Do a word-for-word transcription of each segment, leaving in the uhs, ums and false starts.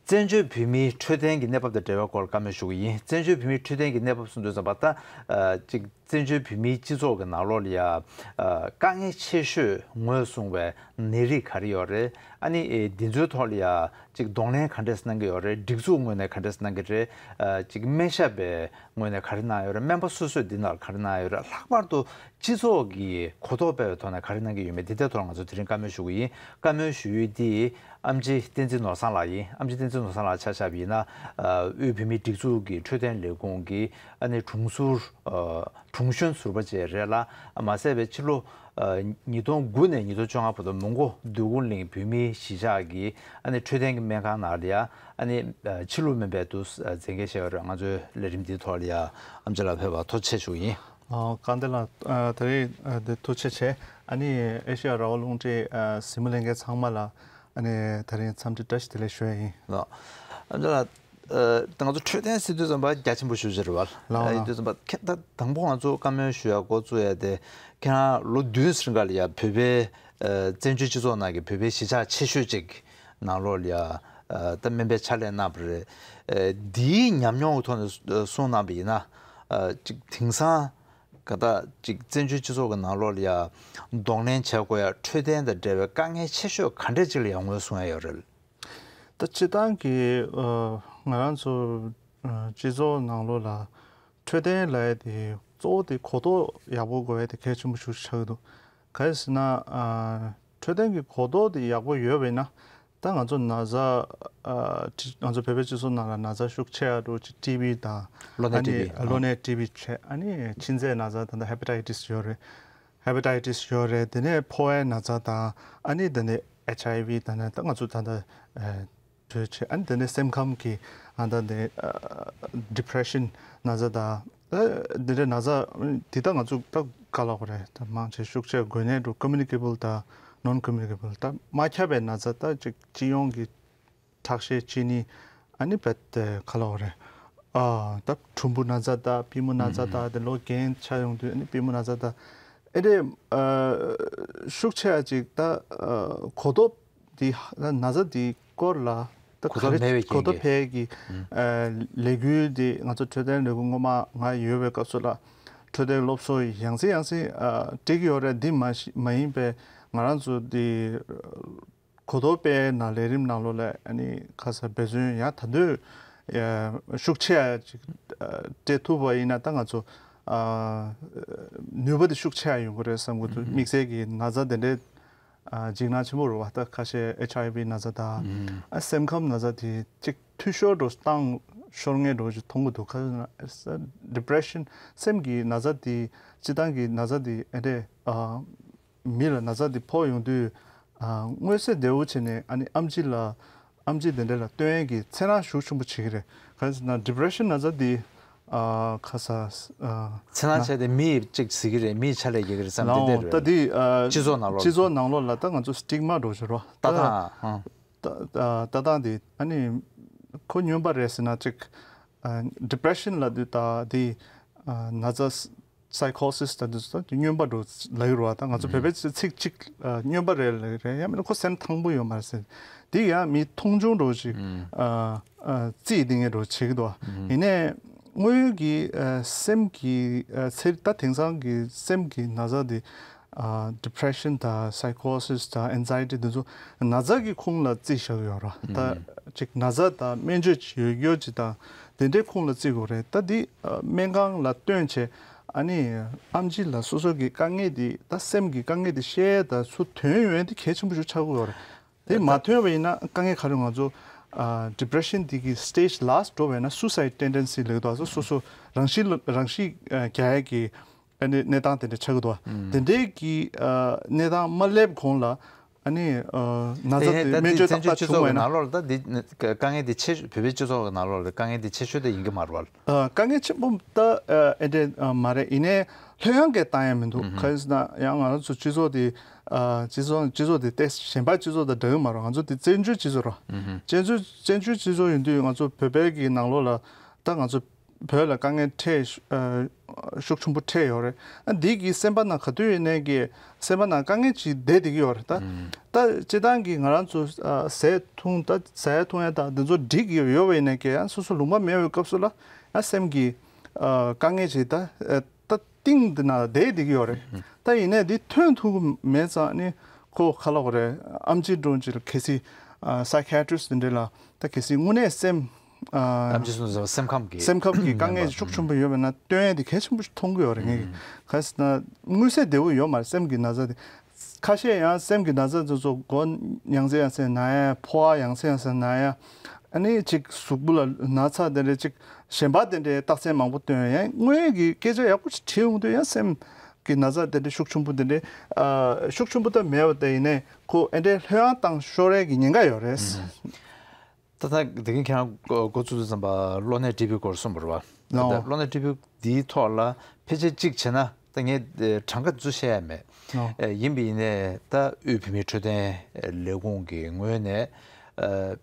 བཙན་བྱོལ་བོད་མིའི་འཕྲོད་བསྟེན་གྱི་གནས་བབ་དང་འབྲེལ་བའི་སྐོར་བཀའ་མོལ་ཞུ་གི་ཡིན། བཙན་བྱོལ་བོད་མིའི་འཕྲོད་བསྟེན་གྱི་གནས་བབ་གསུང་དུས་ཙམ་པ་ད་ཨ་ཅིག་བཙན་བྱོལ་བོད་མིའི་སྤྱི་ཚོགས་ཀྱི་ནང་ལོགས་ལ་ཡ་ཨ་དཀའ་ངལ་ཆེ་ཤོས་ངོས་བཟུང་བའི་ནད་རིགས་ག་རེ་ཡོད་རེད། ཨ་ནི་ཨེ་འདི་ཚོའི་ཐོག་ལ་ཡ་ཅིག་གདོང་ལེན་ག་འདྲས་གནང་གི་ཡོད་རེད། སྒྲིག་འཛུགས་ངོས་ནས་ག་འདྲས་གནང་གི་རེད། ཨ་ཅིག་སྨན་ཞབས་པའི་ངོས་ནས་ག་རེ་གནང་ཡོད་རེད། སྨན་པ་སོ་སོས་འདི་ནང་ག་རེ་གནང་ཡོད་རེད། ལྷག་པར་དུ་སྤྱི་ཚོགས་ཀྱིས་གོ་རྟོགས་སྤེལ་བའི་ཐོག་ནས་ག་རེ་གནང་གི་ཡོད་མེད་འདི་ལྟའི་ཐོག་ལ་ང་ཚོ་དེ་རིང་བཀའ་མོལ་ཞུ་གི་ཡིན། བཀའ་མོལ་ཞུ་ཡུལ་འདི་ཨེམ་ཆི་བསྟན་འཛིན་ནོར་བཟང་ལགས་ཡིན། ཨེམ་ཆི་བསྟན་འཛིན་ནོར་བཟང་ལགས་ཆ་བཞག་པ་ཡིན་ན་ཨ་དབུས་བོད་མིའི་སྒྲིག་འཛུགས་ཀྱི་འཕྲོད་བསྟེན་ལས་ཁུངས་ཀྱི་ཨ་ནི་དྲུང་ཟུར་ཨ་དྲུང་གཞོན་ཟུར་པ་བཅས་རེད་ལ། མ་ཟད་པའི་ཕྱི་ལོ་ཨ་ཉིས་སྟོང་དགུ་ནས་ཉིས་སྟོང་བཅོ་ལྔ་བར་དུ་མོན་གྷོ་འདོད་རྒུ་གླིང་བོད་མིའི་གཞིས་ཆགས་ཀྱི་ཨ་ནི་འཕྲོད་བསྟེན་གྱི་སྨན་ཁང་ནང་ལ་ཡ་ཨ་ནི་ཨ་ཕྱི་ལུགས་སྨན་པའི་དུ་མཛད་འགན་བཞེས་ཡོད་རེད། ང་ཚོའི་ལས་རིམ་འདིའི་ཐོག་ལ་ཡ་ཨེམ་ཆི་ལགས་ཕེབས་པར་ཐུགས་རྗེ་ཆེ་ཞུ་གི་ཡིན། ཨ་བཀའ་དྲིན་ལ་ཨ་དེ་རིང་ཨ་དེ་ཐུགས་རྗེ་ཆེ། ཨ་ནི་ཨེ་ཤེ་ཡ་རང་དབང་རླུང་འཕྲིན་ཨ་གཟིགས་མོ་ལྷན་རྒྱས་ཚང་མ་ལ་ཨ་ནི་དེ་རིང་འཚམས་འདྲི་བཀྲ་ཤིས་བདེ་ལེགས་ཞུ་ཡ་ཡིན། ལགས། ཨ་ནི་ལགས། ཨ་ད་ང་ཚོ་འཕྲོད་བསྟེན་ཟེར་དུས་ཙམ་པ་རྒྱ་ཆེན་པོ་ཞེ་པོ་ཅིག་རེད་བ། ལགས། ཨ་ཡིན་དུས་ཙམ་པ་ཁྱེད་ད་དང་པོ་ང་ཚོ་བཀའ་མོལ་ཞུ་ཡ་འགོ་བཙུགས་ཡ་དེ་ཁྱེད་རང་ལོ་བདུན་ཙམ་སྒང་ལ་ཡ་བོད་པའི་ཨ་བཙན་བྱོལ་སྤྱི་ཚོགས་ནང་གི་བོད་པའི་གཞིས་ཆགས་ཆེ་ཤོས་ཅིག་ནང་ལོགས་ལ་ཡ་ཨ་ད་སྨན་པའི་ཕྱག་ལས་གནང་བ་རེད། ཨ་འདིའི་ཉམས་མྱོང་གི་ཐོག་ནས་གསུངས་གནང་བ་ཡིན་ན་ཨ་ཅིག་དེང་སང་ག་ད་ཅིག་བཙན་བྱོལ་སྤྱི་ཚོགས་ཀྱི་ནང་ལོགས་ལ་ཡ་གདོང་ལེན་བྱེད་དགོས་ཡ་འཕྲོད་བསྟེན་དང་འབྲེལ་བའི་དཀའ་ངལ་ཆེ་ཤོས་ག་འདྲས་ཅིག་ལ་ཡ་ངོས་བཟུང་ཡ་ཡོད་རེད། ད་སྤྱིར་བཏང་གི་ཨ་ང་རང་ཚོ་ཨ་སྤྱི་ཚོགས་ནང་ལོགས་ལ་འཕྲོད་བསྟེན་ལབ་ཡ་དེ་གཙོ་བོ་དེ་གོ་རྟོགས་ཡག་པོ་དགོས་ཡ་དེ་གལ་ཆེན་པོ་ཞིག་ཆགས་ཀྱི་འདུག་ག་རེ་ཟེར་ན་ཨ་འཕྲོད་བསྟེན་གྱི་གོ་རྟོགས་དེ་ཡག་པོ་ཡོད་པ་ཡིན་ན། ད་ང་ཚོ་ན་ཚ་ཨ་ཊི་ང་ཚོ་བོད་པའི་སྤྱི་ཚོགས་ནང་ལ་ན་ཚ་ཤུགས་ཆེ་བ་འདྲ་ཅིག་ཊི་བི་དང་། གློ་ནད་ཨ་ནི་ཊི་བི། གློ་ནད་ཊི་བི་བྱས། ཨ་ནི་མཆིན་ཚད་ན་ཚ་ད་ལྟ་ཧེ་པ་ཊའི་ཊི་སི་ཡོད་རེད། ཧེ་པ་ཊའི་ཊི་སི་ཡོད་རེད། དེ་ནས་ཕོ་བའི་ན་ཚ་དང་། ཨ་ནི་དེ་ནས་ཨེཆ་ཨའི་ཝི་དང་ནི་ད་ང་ཚོ་ད་ལྟ་ཨ་གྲོས་བྱས། ཨ་ནི་དེ་ནས་སེམས་ཁམས་ཀྱི་ཨ་ད་ནི་ཨ་ཌི་པི་རེ་ཤན་ན་ཚ་དང་། ཨ་འདི་འདྲའི་ན་ཚ་འདི་ད་ང་ཚོ་ད་ག་ལབ་དགོས་རེད། ད་མང་ཆེ་ཤུགས་ཆེ་འགོས་ནད་འདྲ། ཀོ་མུ་ནི་ཀེ་བལ་དང་ནོན་ཀོ་མུ་ནི་ཀེ་བལ། ད་མ་ཁྱབ་པའི་ན་ཚ། ད་ཅིག་སྤྱི་ཡོངས་ཀྱི་ཁྲག་ཤེད་ཆེ་ནི། ཨ་ནི་བད་དེ་ག་ལབ་དགོས་རེད། ཨ་ད་གྲུམ་བུ་ན་ཚ་དང་པུས་མོ་ན་ཚ་དང་། དེ་ལོ་རྒན་ཆགས་ཡོང་དུས་ཨ་ནི་པུས་མོ་ན་ཚ་དང་། ཨེ་འདྲའི་ཨ་ཤུགས་ཆེ་བ་ཅིག་ད་ཨ་གོ་རྟོགས་འདི་ན་ཚ་འདིའི་སྐོར་ལ་ད་གོ་རྟོགས་ག་རེ་མེད་པའི་གོ་རྟོགས་རྐྱེན་གྱིས། འཕེལ་གྱི་ཨ་ལས་འགུལ་འདི་ང་ཚོ་འཕྲོད་བསྟེན་ལས་འགུལ་སྔོན་མ་ང་ཡོད་པའི་སྐབས་སུ་ལ་འཕྲོད་བསྟེན་སློབ་གསོ་ཡང་སེ་ཡང་སེ་ཨ་སྤྲད་ཀྱི་ཡོད་རེད། འདི་མ་གཞི་མ་ཡིན་པའི་ང་རང་ཚོ་འདི་གོ་རྟོགས་སྤེལ་ནང་ལས་རིམ་ནང་ལོགས་ལ་ཨ་ནི་ཁ་ས་འབད་བརྩོན་ཡང་ད་དུང་ཨ་ཤུགས་ཆེ་ཨ་ཅིག་ཨ་སྤྲད་ཐུབ་པ་ཡིན་ན། ད་ང་ཚོ་ཨ་ནུས་པ་དེ་ཤུགས་ཆེ་ཡོང་གི་རེད་བསམ་གྱི་འདུག་དམིགས་བསལ་གྱི་ན་ཚ་དེ་འདྲའི་ཨ་འཇིགས་སྣང་ཆེན་པོ་རེད་བ། ད་ཁ་ཤས་ཨེཆ་ཨའི་ཝི་ན་ཚ་དང་། ཨ་སེམས་ཁམས་ན་ཚ་དེ་ཅིག་འཐུས་ཤོར་འདྲ་བཏང་ཤོར་མཁན་འདྲ་ཅིག་མཐོང་གི་འདུག་ཁ་ས་ཌི་པི་རེ་ཤན་སེམས་ཀྱི་ན་ཚ་དེ་སྤྱིར་བཏང་གི་ན་ཚ་དེ་ཨེ་འདྲས་ཨ་མི་ལ་ན་ཚ་དེ་ཕོག་ཡོང་དུས་ཨ་མངོན་གསལ་དོད་པོ་བྱས་ནས་ཨ་ནི་ཨེམ་ཆི་ལ་ཨེམ་ཆི་དེ་འདྲ་ལ་སྟོན་ཡས་ཀྱི་འཚེར་སྣང་ཤུགས་ཆེན་པོ་བྱེད་ཀྱི་རེད། ག་རེ་ཟེར་ན་ཌི་པི་རེ་ཤན་ན་ཚ་དེ་ཨ་ཁ་ས་ཨ་འཚེར་སྣང་བྱས་ཏེ་མི་ཡིས་གཅིག་ཟེར་གྱི་རེད། མི་ཡིས་ཕྱག་ལས་རྒྱག་གི་རེད་བསམ། དེ་ལའོ་འདྲ་ད་རེད། དེ་ཨ་སྤྱི་ཚོགས་ནང་ལོགས་ལ། སྤྱི་ཚོགས་ནང་ལོགས་ལ་ད་ང་ཚོ་སི་ཊིག་མ་འདྲ་ཅིག་རེད་བ། ལྟ་སྟངས་ཨ། ལྟ་ལྟ་སྟངས་དེ་ཨ་ནི་ཁོ་སྨྱོན་པ་རེད་ཟེར་ན་ཅིག་ཨ་ཌི་པི་རེ་ཤན་ལབ་དུས་ད་དེ་ཨ་ན་ཚ་སའི་ཀོ་སིས་ད་དུས་ད་དེ་སྨྱོན་པ་འདྲ་ལབ་ཀྱི་རེད་བ། ད་ང་ཚོ་བོད་པའི་ཚིག་གཅིག་ཨ་སྨྱོན་པ་རེད་ལབ་ཀྱི་རེད། ཡང་མིན་ན་ཁོ་སེམས་ཐང་པོ་ཡོད་མ་རེད་ཟེར། དེ་ཡང་མི་མཐོང་ཆུང་འདྲ་ཅིག་ཨ་ཨ་རྩིས་དེ་ངས་འདྲ་བྱེད་ཀྱི་འདུག་ཡིན་ནའི་དངོས་ཡོད་ཀྱི་ཨ་སེམས་ཀྱི་ཨ་ཚེ་ད་དེང་སང་གི་སེམས་ཀྱི་ན་ཚ་དེ། ཨ་ཌི་པི་རེ་ཤན་དང་སའི་ཀོ་སིས་དང་ཨེང་ཛའི་ཊི་དེ་ཚོ་ན་ཚ་གི་ཁོངས་ལ་བརྩིས་བཞག་ཡོད་ར། ད་ཅིག་ན་ཚ་དང་སྨན་བཅོས་ཡོད་ཡོད་ཅིག་དང་དེ་འདྲའི་ཁོངས་ལ་བརྩི་དགོས་རེད། ད་འདི་ཨ་སྨན་ཁང་ལ་སྟོན་བྱས་ཨ་ནི་ཨེམ་ཆི་ལ་སོ་སོ་གི་དཀའ་ངལ་དེ་ད་སེམས་ཀྱི་དཀའ་ངལ་དེ་བཤད་ད་ཚུར་ཐོན་ཡོང་ཡ་དེ་གལ་ཆེན་པོ་ཞིག་ཆགས་ཀྱི་ཡོད་རེད། དེ་མ་ཐོན་པ་ཡིན་ན་དཀའ་ངལ་ག་རེ། ང་ཚོ་ཨ་ཌི་པི་རེ་ཤན་དེ་གི་སི་ཊེ་ཇི་ལ་སི་ཊི་འགྲོ་བ་ཡིན་ན་སུའི་སའིཌ་ཊེན་ཌེན་སི་ལབ་ཀྱི་འདུག་སོ་སོ་རང་ཤི་རང་ཤི་རྒྱག་ཡ་གི་ཨ་ནི་གནས་སྟངས་དེ་འདྲ་ཆགས་ཀྱི་འདུག་བ། དེ་འདྲའི་གི་ཨ་གནས་སྟངས་མ་སླེབས་གོང་ལ་ཨ་ནི་ཨ་ན་ཚ་དེ་སྨན་བཅོས་ཏག་ཏག་བྱུང་བ་ཡིན་ན། ནང་ལོགས་ལ་ད་འདི་དཀའ་ངལ་འདི་ཆེ་ཤོས། བོད་པའི་སྤྱི་ཚོགས་ཀྱི་ནང་ལོགས་ལ་དཀའ་ངལ་འདི་ཆེ་ཤོས་དེ་ཡིན་གྱི་མ་རེད་བ། ཨ་དཀའ་ངལ་ཆེན་པོ་ད་ཨ་ཨེ་འདྲས་ཨ་མ་རེད། ཡིན་ནའི་ལྷོད་ཡངས་ཀྱི་བཏང་ཡ་མི་འདུག་ག་རེ་ཟེར་ན་ཡང་ང་རང་ཚོ་སྤྱི་ཚོགས་དེ་ཨ་སྤྱི་ཚོགས་སྤྱི་ཚོགས་དེ་ཏོག་ཙམ་གཞན་པ་སྤྱི་ཚོགས་དང་འདྲ་གི་མ་རེད། ང་ཚོ་དེ་བཙན་བྱོལ་སྤྱི་ཚོགས་རེད། བཙན་བྱོལ་བཙན་བྱོལ་སྤྱི་ཚོགས་ཡིན་དུས་ང་ཚོ་བོད་པའི་གི་ནང་ལོགས་ལ་ད་ང་ཚོ་ བོད་ལ་དཀའ་ངལ་འཕྲད་ཤུགས་ཆེན་པོ་འཕྲད་ཡོད་རེད། ཨ་འདི་གི་སེམས་པ་ནང་ག་དུས་ཡིན་ནའི་གི་སེམས་པ་ནང་དཀའ་ངལ་ཅིག་བསྡད་བསྡད་ཀྱི་ཡོད་རེད་ད། ད་སྤྱིར་བཏང་གི་ང་རང་ཚོ་ཟས་འཐུང་ད་ཟས་འཐུང་ཡ་ད་འདི་ཚོ་འགྲིག་ཡོད་ཡོད་པ་ཡིན་ནའི་གི་ཡང་སོ་སོ་ལུང་པ་མེད་པའི་སྐབས་སུ་ལ་ཡང་སེམས་ཀྱི་དཀའ་ངལ་ཅིག་ད་ད་གཏིང་འདི་ན་བསྡད་བསྡད་ཀྱི་ཡོད་རེད། ད་ཡིན་ནའི་འདི་ཐོན་ཐུབ་ཀྱི་མེད་ཙང་ནི་ཁོ་ཁ་ལོག་རེད། ཨམ་ཆི་འགྲོ་ཅིག་གལ་སྲིད་psychiatrist་འདི་འདྲ་ལ་ད་གལ་སྲིད་དངོས་གནས་སེམས། ཨ། ཨམ་ཆི་སོང་ཙང་སེམས་ཁམས་ཀྱི་སེམས་ཁམས་ཀྱི་དཀའ་ངལ་ཤུགས་ཆེན་པོ་ཡོད་པ་ན་སྟོན་ཡ་དེ་གལ་ཆེན་པོ་ཞིག་མཐོང་གི་ཡོད་རེད། ངས་ག་ཟེར་ན་མངོན་གསལ་དོད་པོ་ཡོད་མ་རེད། སེམས་ཀྱི་ན་ཚ་དེ་ཁ་ཤས་ཡང་སེམས་ཀྱི་ན་ཚ་དེ་ཚོ་མགོ་ཡང་སེ་ཡང་སེ་ན་ཡ། ཕོ་བ་ཡང་སེ་ཡང་སེ་ན་ཡ། ཨ་ནི་ཅིག་གཟུགས་པོ་ལ་ན་ཚ་དེ་འདྲ་ཅིག་གཞན་པ་དེ་འདྲའི་རྟགས་མཚན་མང་པོ་སྟོན། ཡང་སྔོན་གྱི་སྐད་ཆ་ཡག་པོ་ཞིག་དྲིས་ཡོང་དུས་ཡང་སེམས་ཀྱི་ན་ཚ་དེ་འདྲ་ཤུགས་ཆེན་པོ་དེ་འདྲ་ཤུགས་ཆེན་པོ་ད་མེད་པ་དེ་ཡིན་ནའི་ཁོ་ཨེ་འདྲའི་ལྷོད་ཡངས་བཏང་ཤོར་ཡས་ཀྱི་ཉེན་ཁ་ཡོད་རེད། ད་ལྟ་དེ་གིན་ཁྱེད་རང་འགོ་འགོ་ཚུགས་དུས་ཙམ་པ་གློ་ནད་ཊི་བི་སྐོར་གསུངས་པ་རེད་བ། ལའོ། ད་གློ་ནད་ཊི་བི་འདིའི་ཐོག་ལ་ཕལ་ཆེར་གཅིག་བྱས་ན་ད་ངས་གྲངས་ཀ་ཚོ་བཤད་ཡ་མེད། ལའོ། ཨེ་ཡིན་པ་ཡིན་ནའི་ད་དབུས་བོད་མིའི་འཕྲོད་བསྟེན་ལས་ཁུངས་ཀྱི་ངོས་ནས་ཨེ་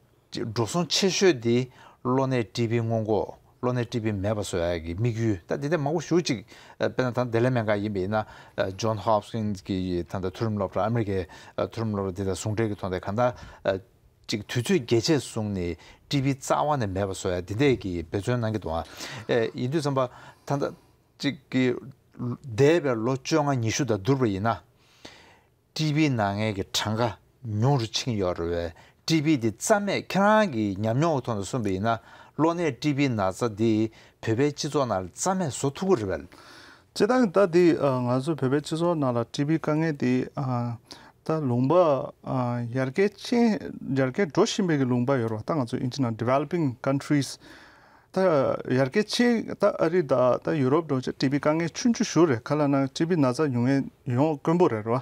འགྲོ་སོང་ཆེ་ཤོས་འདི་གློ་ནད་ཊི་བི་སྔོན་འགོག་གློ་ནད་ཊི་བི་མེད་པ་བཟོ་ཡ་གི་དམིགས་ཡུལ་ད་འདི་འདྲ་མང་པོ་ཞེ་པོ་ཅིག་ཨེ་དཔེར་ན་ད་བདེ་ལེགས་སྨན་ཁང་ཡིན་པ་ཡིན་ན་ཨེ་John Hopkins་གི་ད་ལྟ་མཐོ་རིམ་སློབ་གྲྭ་ཨ་མི་རི་ཀའི་ཨེ་མཐོ་རིམ་སློབ་གྲྭ་འདི་དང་ཟུང་འབྲེལ་གྱི་ཐོག་ནས་གང་ལྟར་ཨེ་ཅིག་དུས་ཚོད་རྒྱས་ཆེར་བཟུང་ནས་ཊི་བི་རྩ་བ་ནས་མེད་པ་བཟོ་ཡ་འདི་འདྲས་ཀྱི་འབད་བརྩོན་གནང་གི་འདུག་ཨ། ཨེ་ཡིན་དུས་ཙམ་པ་ད་ལྟ་ཅིག་གི་འདས་པའི་ལོ་བཅོ་ལྔ་ཉི་ཤུ་དང་བསྡུར་བ་ཡིན་ན་ཊི་བི་ན་མཁན་གྱི་གྲངས་ཀ་ཉུང་རུ་ཕྱིན་ཡོད་རེད་པས། ཊི་བི་འདི་རྩ་མེད་ཁྱེད་རང་གི་ཉམས་མྱོང་གི་ཐོག་ནས་གསུངས་པ་ཡིན་ན་གློ་ནད་ཊི་བི་ན་ཚ་འདི་བོད་པའི་སྤྱི་ཚོགས་ནང་ལ་རྩ་མེད་བཟོ་ཐུབ་ཀྱི་རེད་པས། སྤྱིར་བཏང་ད་འདི་ང་ཚོ་བོད་པའི་སྤྱི་ཚོགས་ནང་ལ་ཊི་བི་དཀའ་ངལ་འདི་ད་ལུང་པ་ཡར་རྒྱས་ཕྱིན་ཡར་རྒྱས་འགྲོ་བཞིན་པའི་གི་ལུང་པ་ཡོད་རེད་པ། ད་ང་ཚོ་ཨིན་ཇི་ནང་developing countries་ད་ཡར་རྒྱས་ཕྱིན་ད་ཨ་རི་དང་ད་ཡུ་རོབ་འགྲོ་ཆེད་ཊི་བི་དཀའ་ངལ་ཆུང་ཆུང་ཞིག་རེད། ག་ལབ་ན་ཊི་བི་ན་ཚ་ཡོང་ངེས་ཡོང་དཀོན་པོ་རེད་རེད་པ།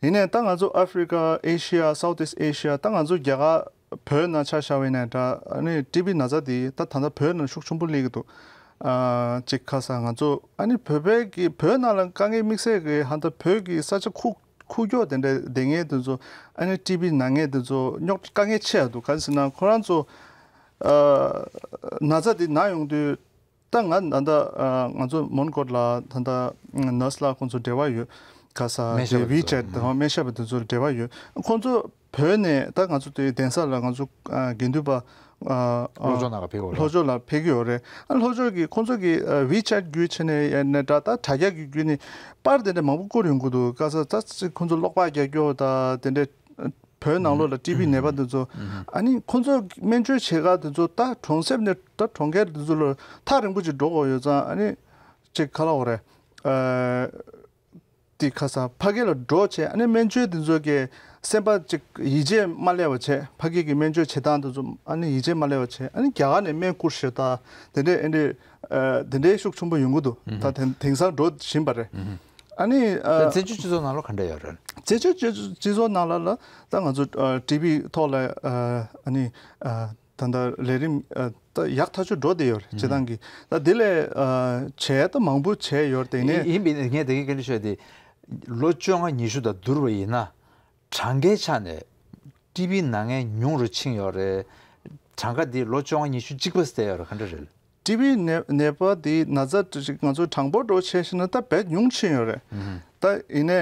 ཡིན་ནའི་ད་ང་ཚོ་ཨ་ཧྥི་རི་ཀ་ཨེ་ཤི་ཡ་Southeast Asia་ད་ང་ཚོ་རྒྱ་གར་བོད་ནང་ཆ་བཞག་པ་ཡིན་ནའི་འདྲ། ཨ་ནི་ཊི་བི་ན་ཚ་དེ་ད་ད་ལྟ་བོད་ནང་ཤུགས་ཆེན་པོ་སླེབས་ཀྱི་འདུག་ཨ་ཅིག་ཁ་ས་ང་ཚོ་ཨ་ནི་བོད་པའི་གི་བོད་ནང་ལ་དཀའ་ངལ་དམིགས་བསལ་གི་ཧ་ད་བོད་ཀྱི་ས་ཆ་ཁུག་ཁུག་ཀྱོག་དེ་འདྲ་བསྡད་མཁན་དེ་ཚོ་ཨ་ནི་ཊི་བི་ན་མཁན་དེ་ཚོ་རྙོག་དཀའ་ངལ་ཆེ་ཡ་འདུག་ག་རེ་ཟེར་ན་ཁོ་རང་ཚོ་ཨ་ན་ཚ་དེ་ན་ཡོང་དུས། ད་ང་ད་ལྟ་ང་ཚོ་མོན་གྷོ་ལ་ད་ལྟ་ནར་སི་ལ་ཁོང་ཚོ་འབྲེལ་བ་ཡོད། ག་ས་སྨན་ཞབས་དེ་པ་དེ་ཚོ་WeChat་དང་སྨན་ཞབས་པ་དེ་ཚོར་འབྲེལ་བ་ཡོད། ཁོང་ཚོ་བོད་ནས་ད་ང་ཚོ་དེ་གདན་ས་ལ་ང་ཚོ་དགེ་འདུན་པ་ལྷོ་ཕྱོགས་ནང་ལ་ཕེབས་ཡོད་རེད། ལྷོ་ཕྱོགས་ལ་ཕེབས་ཀྱི་ཡོད་རེད། ཨ་ལྷོ་ཕྱོགས་ཀྱི་ཁོང་ཚོ་གི་WeChat་བརྒྱུད་བྱས་ནས་ཡ་ནས་འདྲ་ད་དྲ་རྒྱ་གི་བརྒྱུད་ནས་པར་དེ་འདྲ་མང་པོ་བསྐུར་ཡོང་གི་འདུག་ག་ས་ད་ཁོང་ཚོ་གློག་པར་རྒྱག་རྒྱུ་ད་དེ་འདྲ། བོད་ནང་ལོགས་ལ་ཊི་བི་ནད་པ་འདི་ཚོ་ཨ་ནི་ཁོང་ཚོ་སྨན་བཅོས་བྱེད་ག་འདི་ཚོ་ད་གྲོང་གསེབ་ནས་ད་གྲོང་ཁྱེར་འདི་ཚོ་ལ་ཐག་རིང་པོ་ཅིག་འགྲོ་དགོས་ཡོད་ཙང་ཨ་ནི་ཅིག་ག་ལབ་དགོས་རེད། ཨ་དེ་ག་ས་ཕ་གི་ལ་འགྲོ་བྱས་ཨ་ནི་སྨན་བཅོས་འདི་ཚོ་གི་སེམས་པ་ཅིག་ཡིད་ཆེས་མ་སླེབས་པ་བྱས། ཕ་གི་གི་སྨན་བཅོས་བྱེད་སྟངས་འདི་ཚོ་ཨ་ནི་ཡིད་ཆེས་མ་སླེབས་པ་བྱས་ཨ་ནི་རྒྱ་གར་ནས་སྨན་བསྐུར་ཞེས་ད་དེ་འདྲས་ཨེ་འདྲས་ཨ་དེ་འདྲས་ཤུགས་ཆེན་པོ་ཡོང་གི་འདུག་ད་དེང་དེང་སང་འགྲོ་བཞིན་པ་རེད། ཨ་ནི་ཨ། བཙན་བྱོལ་སྤྱི་ཚོགས་ནང་ལ་ག་འདྲ་ཡོད་རེད། བཙན་བྱོལ་སྤྱི་སྤྱི་ཚོགས་ནང་ལ་ལ་ད་ང་ཚོ་ཨ་ཊི་བི་ཐོག་ལ་ཨ་ཨ་ནི་ཨ་ད་ལྟ་ལས་རིམ་ཨ་ད་ཡག་ཐག་ཆོད་འགྲོ་བསྡད་ཡོད་རེད། སྤྱིར་བཏང་གི་ད་དེ་ལས་ཨ་བྱས་ད་མང་པོ་བྱས་ཡོད་རེད། དེ་ནས་ཡིན་པས་ངས་དེ་གའི་སྐད་ཆ་ཤོད་དེ་ལོ་བཅོ་ལྔ་ཉི་ཤུ་དང་བསྡུར་བ་ཡིན་ན་གྲངས་ཀའི་ཆ་ནས་ཊི་བི་ན་མཁན་ཉུང་རུ་ཕྱིན་ཡོད་རེད། གྲངས་ཀ་འདི་ལོ་བཅོ་ལྔ་ཉི་ཤུ་གཅིག་པ་ཙམ་ཡོད་རེད། ག་འདྲ་རེད། ཊི་བི་ནད་ནད་པ་དེ་ན་ཚ་ཅིག་ང་ཚོ་གྲངས་འབོར་འདྲ་བོ་བྱས་ཤེ་ན་ད་དཔེ་ཉུང་ཕྱིན་ཡོད་རེད། ད་ཡིན་ནའི་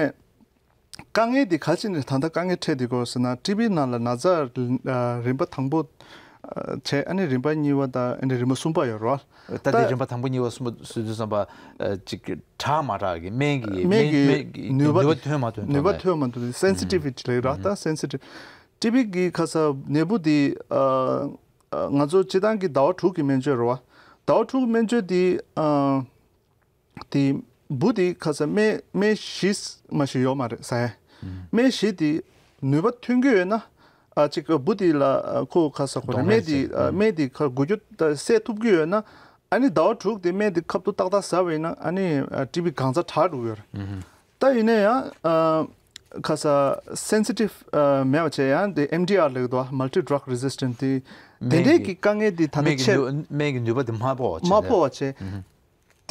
དཀའ་ངལ་དེ་ག་ཅི་ནས་ད་ལྟ་དཀའ་ངལ་འཕྲད་དེ་གོ་ཟེར་ན་ཊི་བི་ནང་ལ་ན་ཚ་རིམ་པ་དང་པོ་བྱས་ཨ་ནི་རིམ་པ་གཉིས་པ་དང་ཨ་ནི་རིམ་པ་གསུམ་པ་ཡོད་རེད་བ། ད་དེ་རིམ་པ་དང་པོ་གཉིས་པ་གསུམ་པ་ཟེར་དུས་ཙམ་པ་ཅིག་དྲག་མ་དྲག་གི་སྨན་གྱི་སྨན་གྱི་ནུས་པ་ནུས་པ་ཐོན་མ་ཐོན་ནུས་པ་ཐོན་མ་ཐོན་སེན་སི་ཊི་བི་ཊི་ལབ་ར་ད་སེན་སི་ཊི་བི་ཊི་བི་གི་ཁ་ས་ནད་འབུ་དེ་ཨ། ང་ཚོ་སྤྱིར་བཏང་གི་ཟླ་བ་དྲུག་གི་སྨན་བཅོས་རེད་བ། ཟླ་བ་དྲུག་གི་སྨན་བཅོས་དེ་ཨ། དེ་འབུ་དེ་ཁ་ས་སྨན་སྨན་བཞི་མ་ཞིག་ཡོད་མ་རེད་ཟ་ཡ། སྨན་བཞི་དེ་ནུས་པ་ཐོན་གྱི་ཡོད་ན་ཨ་ཅིག་འབུ་དེ་ལ་ཁོ་ཁ་ས་ཁོ་རེད་སྨན་དེ་སྨན་དེ་ཁ་འགུལ་སྐྱོད་སད་ཐུབ་ཀྱི་ཡོད་ན་ཨ་ནི་ཟླ་བ་དྲུག་དེ་སྨན་དེ་ཁ་ཐུག་ཏག་ཏག་ཟ་བ་ཡིན་ན་ཨ་ནི་ཊི་བི་གང་ཚ་དྲག་འགྲོ་གི་ཡོད་རེད། ད་ཡིན་ན་ཡང་ཨ། ཁ་ས་སེན་སི་ཊིབ་ཨ་མེད་པ་བྱས་ཡང་དེ་ཨེམ་ཌི་ཨར་ལབ་ཀྱི་འདུག་ཨ། Multi Drug Resistant་དེ་དེ་འདྲས་ཀྱི་དཀའ་ངལ་དེ་ད་ནི་ཆེ་སྨན་གྱི་ནུས་པ་དེ་མ་ཕོག་པ་བྱས་མ་ཕོག་པ་བྱས།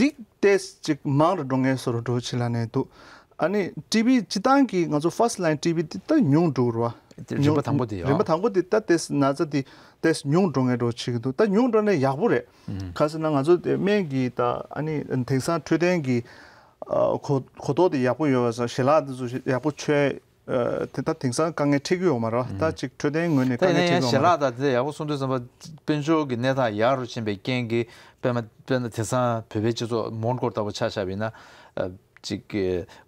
དེ་ཏེས་ཅིག་མང་རུ་འགྲོ་ངེས་སོ་རུ་འགྲོ་ཆེ་ལ་ནས་འདུག་ཨ་ནི་ཊི་བི་སྤྱི་བཏང་གི་ང་ཚོ་first line ཊི་བི་དེ་ད་ཉུང་འགྲོ་རུ་བ། རིམ་པ་དང་པོ་དེ་ཡོད། རིམ་པ་དང་པོ་དེ་ད་ཏེས་ན་ཚ་དེ་ ཏོག་ཙམ་ཉུང་འགྲོ་མཁན་འདྲ་བོ་བྱེད་ཀྱི་འདུག་ད་ཉུང་འགྲོ་ནས་ཡག་པོ་རེད། ག་ཟེར་ན་ང་ཚོ་དེ་སྨན་གྱི་ད་ཨ་ནི་དེང་སང་འཕྲོད་བསྟེན་གྱི་ཨ་གོ་གོ་རྟོགས་དེ་ཡག་པོ་ཡོད་པ་སོགས་ཞལ་ལག་དེ་ཚོ་ཡག་པོ་མཆོད། ཨ་དེ་ད་དེང་སང་དཀའ་ངལ་འཕྲད་ཀྱི་ཡོད་མ་རེད་བ། ད་ཅིག་འཕྲོད་བསྟེན་ངོས་ནས་ད་དཀའ་ཡིན་ན་ངལ་ཡང་འཕྲད་ཀྱི་ཡོད་ཞལ་མ་རེད། ལག་དང་དེ་ཡག་པོ་གསུང་དུས་ཙམ་པ་དཔལ་འབྱོར་གྱི་གནས་སྟངས་ཡག་རུ་ཕྱིན་པའི་རྐྱེན་གྱིས་དཔེར་ན་དཔེར་ན་དེང་སང་བོད་པའི་སྤྱི་ཚོགས་མོན་གྷོ་ལྟ་བུ་ཆ་བཞག་པ་ཡིན་ན། ཨ་ཅིག་གི་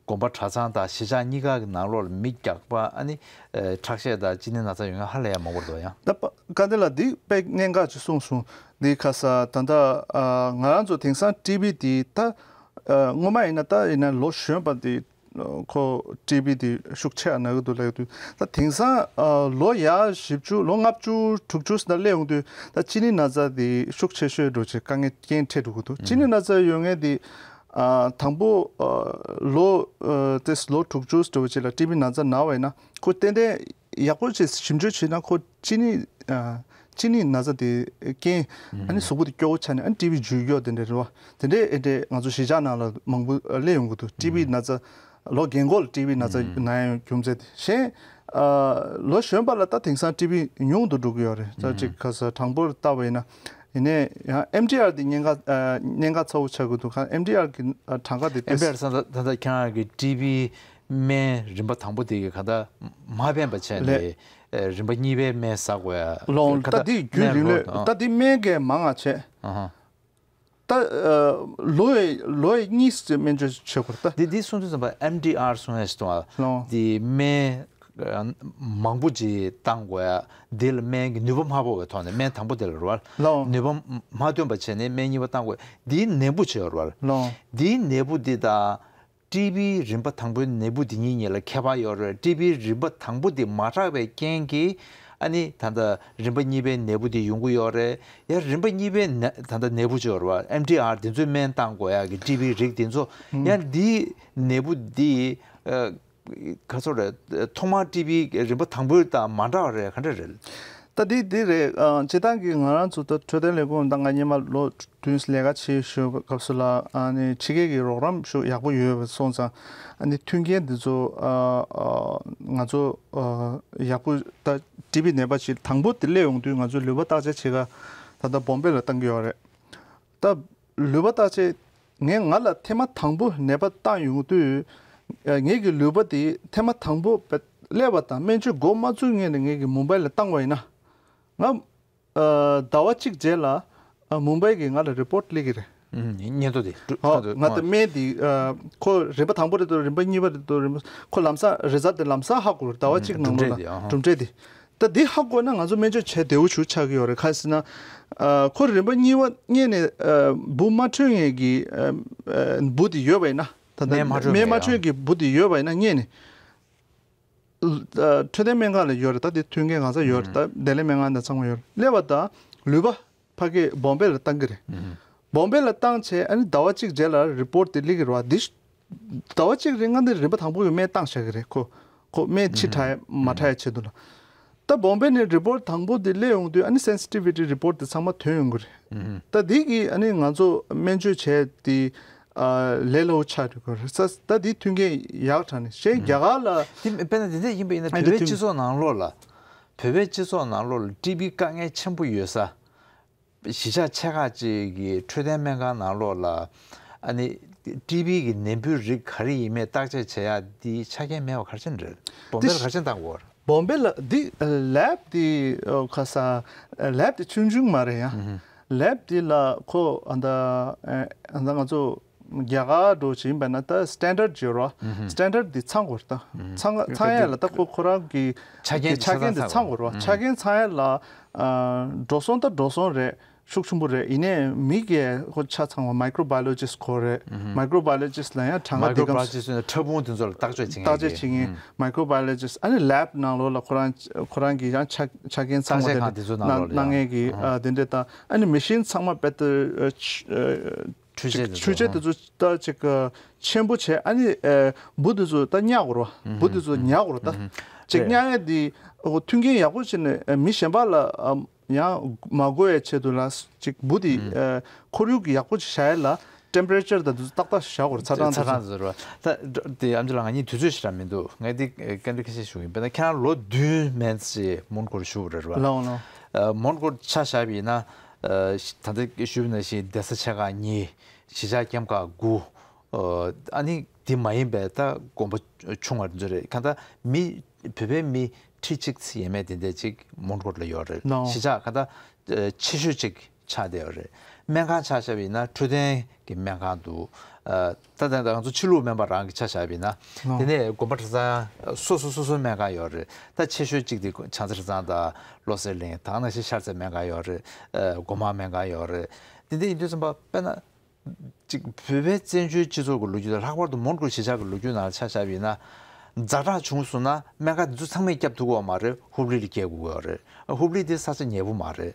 དགོན་པ་གྲྭ་ཚང་དང་གཞིས་ཆགས་གཉིས་ཀ་གི་ནང་ལོགས་ལ་མི་རྒྱགས་པ་ཨ་ནི་ཨ་ཁྲག་ཤེད་དང་གཅིན་སྙི་ན་ཚ་ཡོད་མཁན་ཧ་ལས་ཡ་མང་པོ་འདུག་ཡང་། ད་པ་དཀའ་ལས་ལ་འདི་དཔེ་གནད་འགག་ཅིག་གསུངས་སོང་། འདི་ཁ་ས་ད་ལྟ་ཨ་ང་རང་ཚོ་དེང་སང་ཊི་བི་འདི་ད་ཨ་སྔོན་མ་ཡིན་ན་ད་ཡིན་ན་ལོ་གཞོན་པ་འདི་ཁོ་ཊི་བི་འདི་ཤུགས་ཆེ་ན་གི་འདུག་ལབ་ཀྱི་འདུག་ད་དེང་སང་ཨ་ལོ་ཡ་བཞི་བཅུ་ལོ་ལྔ་བཅུ་དྲུག་ཅུ་ཟིན་ན་སླེབས་ཡོང་དུས་ད་གཅིན་སྙི་ན་ཚ་འདི་ཤུགས་ཆེ་ཤོས་འགྲོ་ཆེ་དཀའ་ངལ་རྐྱེན་འཕྲད་འགྲོ་གི་འདུག་གཅིན་སྙི་ན་ཚ་ཡོད་མཁན་འདི། ཨ་དང་པོ་ཨ་ལོ་ཨ་ཏེས་ལོ་དྲུག་ཅུ་འདྲ་བོ་ཅིག་ལ་ཊི་བི་ན་ཚ་ན་བ་ཡིན་ན་ཁོ་ཏན་ཏན་ཡག་པོ་ཅིག་ཞིབ་འཇུག་བྱས་ན་ཁོ་གཅིན་སྙི་ཨ་གཅིན་སྙི་ན་ཚ་དེ་རྐྱེན་ཨ་ནི་གཟུགས་པོ་དེ་སྐྱོ་བོ་ཆགས་ནས་ཨ་ནི་ཊི་བི་འཇུ་སྐྱོ་དེ་འདྲ་རེད་བ། དེ་འདྲའི་ཨེ་འདྲའི་ང་ཚོ་གཞིས་ཆགས་ནང་ལ་མང་པོ་སླེབས་ཡོང་གི་འདུག་ཊི་བི་ན་ཚ་ལོ་རྒན་གོག་ལ་ཊི་བི་ན་ཚ་ན་ཡོང་རྒྱུ་མཚན་དེ་གཞན་ཨ་ལོ་གཞོན་པ་ལ་ད་དེང་སང་ཊི་བི་ཉུང་དུ་འགྲོ་གི་ཡོད་རེད། ད་ཅིག་ག་ས་གྲངས་འབོར་བལྟས་པ་ཡིན་ན། ཡིན་ནའི་ཡང་ཨེམ་ཌི་ཨར་དེ་གནད་འགག་ཨ་གནད་འགག་ཚ་བོ་ཆགས་ཀྱི་འདུག་ག་ཨེམ་ཌི་ཨར་གི་ཨ་གྲངས་ཀ་དེ་ཨེམ་ཌི་ཨར་ས་ད་ད་ཁྱེད་རང་གི་ཊི་བི་སྨན་རིམ་པ་དང་པོ་དེ་གི་ག་ད་མ་ཕན་པ་བྱས་ནས་ལས་ཨ་རིམ་པ་གཉིས་པའི་སྨན་ཟ་དགོས་ཡ་ལོང་ག་ད་ད་དེ་རྒྱུན་རིང་ལོས་ལོ་ད་དེ་སྨན་གས་མང་ང་བྱས། ཨ་ཧ། ད་ཨ་ལོ་ཡི་ལོ་ཡི་གཉིས་སུ་སྨན་བཅོས་བྱེད་དགོས་ད། འདི་འདི་གསུང་དུས་ཙམ་པ་ཨེམ་ཌི་ཨར་གསུང་ཡ་ཞིག་འདུག་ཨ། ལོང་། འདི་སྨན་ཨ་མང་པོ་ཅིག་བཏང་དགོས་ཡ། འདི་ལ་སྨན་གྱི་ནུས་པ་མ་ཕོག་པའི་ཐོག་ནས་སྨན་དང་པོ་དེ་ལ་རོལ་བ། ལོང་། ནུས་པ་མ་ཐོན་པ་བྱས་ནས་སྨན་གཉིས་པ་བཏང་དགོས། འདིའི་ནད་འབུ་ཅིག་ཡོད་རོལ། ལོང་། འདིའི་ནད་འབུ་འདི་དང་། ཊི་བི་རིམ་པ་དང་པོའི་ནད་འབུ་འདི་གཉིས་གཉིས་ལ་ཁྱད་པར་ཡོད་རེད། ཊི་བི་རིམ་པ་དང་པོ་འདི་མ་དྲག་པའི་རྐྱེན་གྱིས་ཨ་ནི་ད་ལྟ་རིམ་པ་གཉིས་པའི་ནད་འབུ་འདི་ཡོང་གི་ཡོད་རེད། ཡང་རིམ་པ་གཉིས་པའི་ནད་ད་ལྟ་ནད་འབུ་ཅིག་ཡོད་རེད་བ། ཨེམ་ཌི་ཨར་འདི་ཚོའི་སྨན་བཏང་དགོས་ཡག་གི་ཊི་བི་རིགས་འདི་ཚོ་ཡང་འདིའི་ནད་འབུ་འདི་ཨ་ག་ཚོད་རེད། ཐོག་མར་ཊི་བི་རིམ་པ་དང་པོའི་དང་མ་འདྲ་བ་རེད། ག་འདྲ་རེད། ད་འདི་འདི་རེད། ཨ་སྤྱིར་བཏང་གི་ང་རང་ཚོ་ད་འཕྲོད་བསྟེན་ལས་ཁུངས་ད་ང་སྔོན་མ་ལོ་བདུན་ལས་ཀ་བྱེད་ཞོར་སྐབས་སུ་ལ་ཨ་ནི་ཕྱི་རྒྱལ་གྱི་རོགས་རམ་ཞུ་ཡག་པོ་ཡོད་པ་སོང་ཙང་ཨ་ནི་མཐུན་རྐྱེན་འདི་ཚོ་ཨ་ཨ་ང་ཚོ་ཨ་ཡག་པོ་ད་ཊི་བི་ནད་པ་ཞིག་དང་པོ་དེ་སླེབས་ཡོང་དུས་ང་ཚོ་ལུས་པོ་བརྟག་དཔྱད་བྱེད་ག་ད་ལྟ་བོམ་བེ་ལ་བཏང་གི་ཡོད་རེད། ད་ལུས་པོ་བརྟག་དཔྱད་ངས་ང་ལ་ཐེངས་མ་དང་པོ་ནད་པ་བཏང་ཡོང་དུས་ཨ་ངེད་ཀྱི་ལུས་པོ་དེ་ཐེངས་མ་དང་པོ་སླེབས་པ་དང་སྨན་བཅོས་འགོ་མ་བཙུགས་སྔོན་ནས་ངེད་ཀྱི་མུམ་བེ་ལ་བཏང་བ་ཡིན་ན་ང་། ཨ་ཟླ་བ་གཅིག་རྗེས་ལ་ཨ་མུམ་བེ་གིས་ང་ལ་རི་པོར་ཊི་སླེབས་ཀྱི་རེད། ཨུམ། སྙན་ཐོ་དེ་ཧོ། ང་ད་སྨན་དེ་ཨ་ཁོ་རིམ་པ་དང་པོ་རེད་འདུག་རིམ་པ་གཉིས་པ་རེད་འདུག་རིམ་པ་ཁོ་ལམ་སང་རི་ཛལ་ཊི་དེ་ལམ་སང་ཧ་གོ་རེད། ཟླ་བ་གཅིག་ནང་ལོགས་ལ་གྲུབ་འབྲས་དེ་ཨ་ཧོ། གྲུབ་འབྲས་དེ། ད་འདི་ཧ་གོ་ན་ང་ཚོ་སྨན་བཅོས་བྱས་བདེ་བོ་ཞིག་ཆགས་ཀྱི་ཡོད་རེད། ག་རེ་ཟེར་ན་ཨ་ཁོ་རིམ་པ་གཉིས་པ་སྔོན་ནས་ཨ་འབུ་མ་འཕྲོད་མཁན་གྱི་ཨ་ཨ་འབུ་དེ་ཡོད་པ་ཡིན་ན་ད་ལྟ་སྨན་མ་འཕྲོད་སྨན་མ་མཁན་འཕྲོད་ཨ་མཁན་གྱི་འབུ་དེ་ཡོད་པ་ཡིན་ན་སྔོན་ནས། འཕྲོད་བསྟེན་སྨན་ཁང་ལ་ཡོད་རེད། ད་དེ་མཐུན་རྐྱེན་གང་ས་ཡོད་རེད། ད་བདེ་ལེགས་སྨན་ཁང་དང་ཚང་མ་ཡོད་རེད། སླེབས་པ་དང་ལུས་པ་ཕ་གིར་བོམ་བེ་ལ་བཏང་གི་རེད། བོམ་བེ་ལ་བཏང་བྱས་ཨ་ནི་ཟླ་བ་གཅིག་རྗེས་ལ་རི་པོར་ཊི་དེ་སླེབས་ཀྱི་རེད་བ། འདི་ཟླ་བ་གཅིག་རིང་ང་འདི་རིམ་པ་དང་པོ་གི་སྨན་བཏང་བཞག་གི་རེད། ཁོ་ཁོ་སྨན་ཕྱི་དྲག་ཡ་མ་དྲག་ཡ་ཆེད་དུ་ལ། ད་བོམ་བེ་ནས་རི་པོར་ཊི་དང་པོ་དེ་སླེབས་ཡོང་དུས་ཨ་ནི་སེན་སི་ཊི་བི་ཊི་རི་པོར་ཊི་དེ་ཚང་མ་ཐོན་ཡོང་གི་རེད། ད་འདི་གི་ཨ་ནི་ང་ཚོ་སྨན་བཅོས་བྱས་དེ་ཨ་ལས་སླ་པོ་ཆགས་འགྲོ་གི་རེད། ས་ད་འདི་མཐུན་རྐྱེན་ཡག་དྲགས་ནས་གཞན་རྒྱ་གར་ལ་དེ་དཔེར་ན་དེ་འདྲ་ཡིན་པ་ཡིན་ན་ཨ་བོད་པའི་འདི་སྤྱི་ཚོགས་ནང་ལོགས་ལ་བོད་པའི་སྤྱི་ཚོགས་ནང་ལོགས་ལ་ཊི་བི་དཀའ་ངལ་ཆེན་པོ་ཡོད་ས་གཞིས་ཆགས་ཆེ་ཁག་ཅིག་གི་འཕྲོད་བསྟེན་སྨན་ཁང་ནང་ལོགས་ལ་ཨ་ནི་ཊི་བི་གི་ནད་འབུའི་རིགས་ག་རེ་ཡིན་མིན་བརྟག་དཔྱད་བྱེད་ཡ་འདི་ཆ་རྐྱེན་མེད་པ་ག་རེ་བྱས་ནས་རེད། བོམ་བེ་ལ་ག་རེ་བྱས་ནས་བཏང་དགོས་རེད། བོམ་བེ་ལ་འདི་ལེབ་འདི་ཁ་ས་ལེབ་འདི་ཆུང་ཆུང་མ་རེད་ཡ། ལེབ་འདི་ལ་ཁོ་ཨ་ད་ཨ་ད་ང་ཚོ་རྒྱ་གར་འགྲོ་བཞིན་པ་ན་ད་སི་ཊན་ཌར་ཌི་ཡོད་རོ། སི་ཊན་ཌར་ཌི་འདི་ཚང་དགོས་རེད། ད་ཚང་ཚང་ཡ་ལ་ད་ཁོ་ཁོ་རང་གི་ཆ་རྐྱེན་ཆ་རྐྱེན་འདི་ཚང་དགོས་རོ། ཆ་རྐྱེན་ཚང་ཡ་ལ་འགྲོ་སོང་ད་འགྲོ་སོང་རེད། ཤུགས་ཆེན་པོ་རེད། ཡིན་ནའི་མི་གས་ཁོ་ཆ་ཚང་བ་མའི་ཀྲོ་བྷ་ཡོ་ལོ་ཇི་སི་ཊི་ཁོ་རེད། མའི་ཀྲོ་བྷ་ཡོ་ལོ་ཇི་སི་ཊི་ལ་ཡང་གྲངས་ཀ་འདི་གམ་ཕྲ་བུ་འདི་ཚོ་ལ་བརྟག་དཔྱད་བྱེད་མཁན་བརྟག་དཔྱད་བྱེད་མཁན་མའི་ཀྲོ་བྷ་ཡོ་ལོ་ཇི་སི་ཊི། ཨ་ནི་ལེབ་ནང་ལོགས་ལ་ཁོ་རང་ཁོ་རང་གི་ཡང་ཆ་ཆ་རྐྱེན་ཚང་བ་དེ་བརྟག་དཔྱད་ཁང་འདི་ཚོ་ནང་ལོགས་ལ་གནང་མཁན་གྱི་དེ་འདྲས་དང་ཨ་ནི་མེ་ཤིན་ཚང་མ་དཔེ་ཏི་འཕྲུལ་ཆས་འཕྲུལ་ཆས་དེ་ཚོ་ད་ཅིག་ཆེན་པོ་བྱས་ཨ་ནི་འབུ་དེ་ཚོ་ད་ཉར་དགོས་རེད་བ། འབུ་དེ་ཚོ་ཉར་དགོས་རེད། ད་ཅིག་ཉར་ཡས་དེ་མཐུན་རྐྱེན་ཡག་པོ་བྱས་ནས་མི་གཞན་པ་ལ་ཡང་མ་འགོ་བའི་ཆེད་དུ་ལ་ཅིག་འབུ་དེ་ཨ་ཁོར་ཡུག་གི་ཡག་པོ་ཅིག་བཞག་ཡས་ལ་ཊེམ་པ་རེ་ཅར་དང་དེ་ཚོ་ཏག་ཏག་བཞག་དགོས་རེད། ཚ་གྲང་དེ་ཚོ། ཚ་གྲང་དེ་ཚོ་རེད་བ། ད་དེ་ཨམ་ཅི་ལགས་ང་གཉིས་དུས་ཚོད་ཞེ་དྲག་མི་འདུག་ངས་དེ་བཀའ་འདྲི་ཁ་ཤས་ཞུ་གི་ཡིན། དཔེར་ན་ཁྱེད་རང་ལོ་བདུན་མན་ཙམ་ཞིག་མོན་གྷོར་བཞུགས་པ་རེད་བ། ལགས་འོང་ལགས་འོང་། ཨ་མོན་གྷོར་ཆ་བཞག་པ་ཡིན་ན། ཨ་ད་ལྟ་ཞུས་པ་ནང་བཞིན་གདན་ས་ཆེ་ཁག་གཉིས། གཞིས་ཆགས་ཀེམ་ཁག་དགུ། ཨ་ནི་དེ་མ་ཡིན་པའི་ད་དགོན་པ་ཆུང་བ་རེ་ཚོ་རེད། གང་ལྟར་མི་བོད་པའི་མི་ཁྲི་གཅིག་ཙམ་ཡས་མས་དེ་འདྲ་ཅིག་མོན་གྷོ་ལ་ཡོད་རེད། ནོ། གཞིས་ཆགས་གང་ལྟར་ཆེ་ཤོས་ཅིག་ཆགས་བསྡད་ཡོད་རེད། སྨན་ཁང་ཆ་བཞག་པ་ཡིན་ན་འཕྲོད་བསྟེན་གྱི་སྨན་ཁང་འདུག་ཨ་ད་ལྟ་ང་ཚོ་ཕྱི་ལུགས་སྨན་པ་རང་གི་ཆ་བཞག་པ་ཡིན་ན། ནོ། དེ་ནས་དགོན་པ་གྲྭ་ཚང་སོ་སོ་སོ་སོའི་སྨན་ཁང་ཡོད་རེད། ད་ཆེ་ཤོས་གཅིག་དེ་བྱང་རྩེ་གྲྭ་ཚང་དང་བློ་གསལ་གླིང་། ད་ག་ནང་བཞིན་ཤར་རྩེ་སྨན་ཁང་ཡོད་རེད། ཨ་སྒོ་མང་སྨན་ཁང་ཡོད་རེད། དེ་འདྲ་ཡིན་དུས་ཙམ་པ་དཔེར་ན། གཅིག་བོད་པའི་བཙན་བྱོལ་སྤྱི་ཚོགས་ཀྱི་ལོ་རྒྱུས་དང་། ལྷག་པར་དུ་མོན་གྷོ་གཞིས་ཆགས་ཀྱི་ལོ་རྒྱུས་ནང་ཆ་བཞག་པ་ཡིན་ན། ཛ་དྲག་བྱུང་སོང་ན་སྨན་ཁང་འདི་ཚོ་ཚང་མས་བསྐྱབ་ཐུབ་ཀྱི་ཡོད་མ་རེད། ཧུབ་ལི་ལ་སྐྱེལ་དགོས་ཀྱི་ཡོད་རེད། ཧུབ་ལི་དེ་ས་ཆ་ཉེ་པོ་མ་རེད།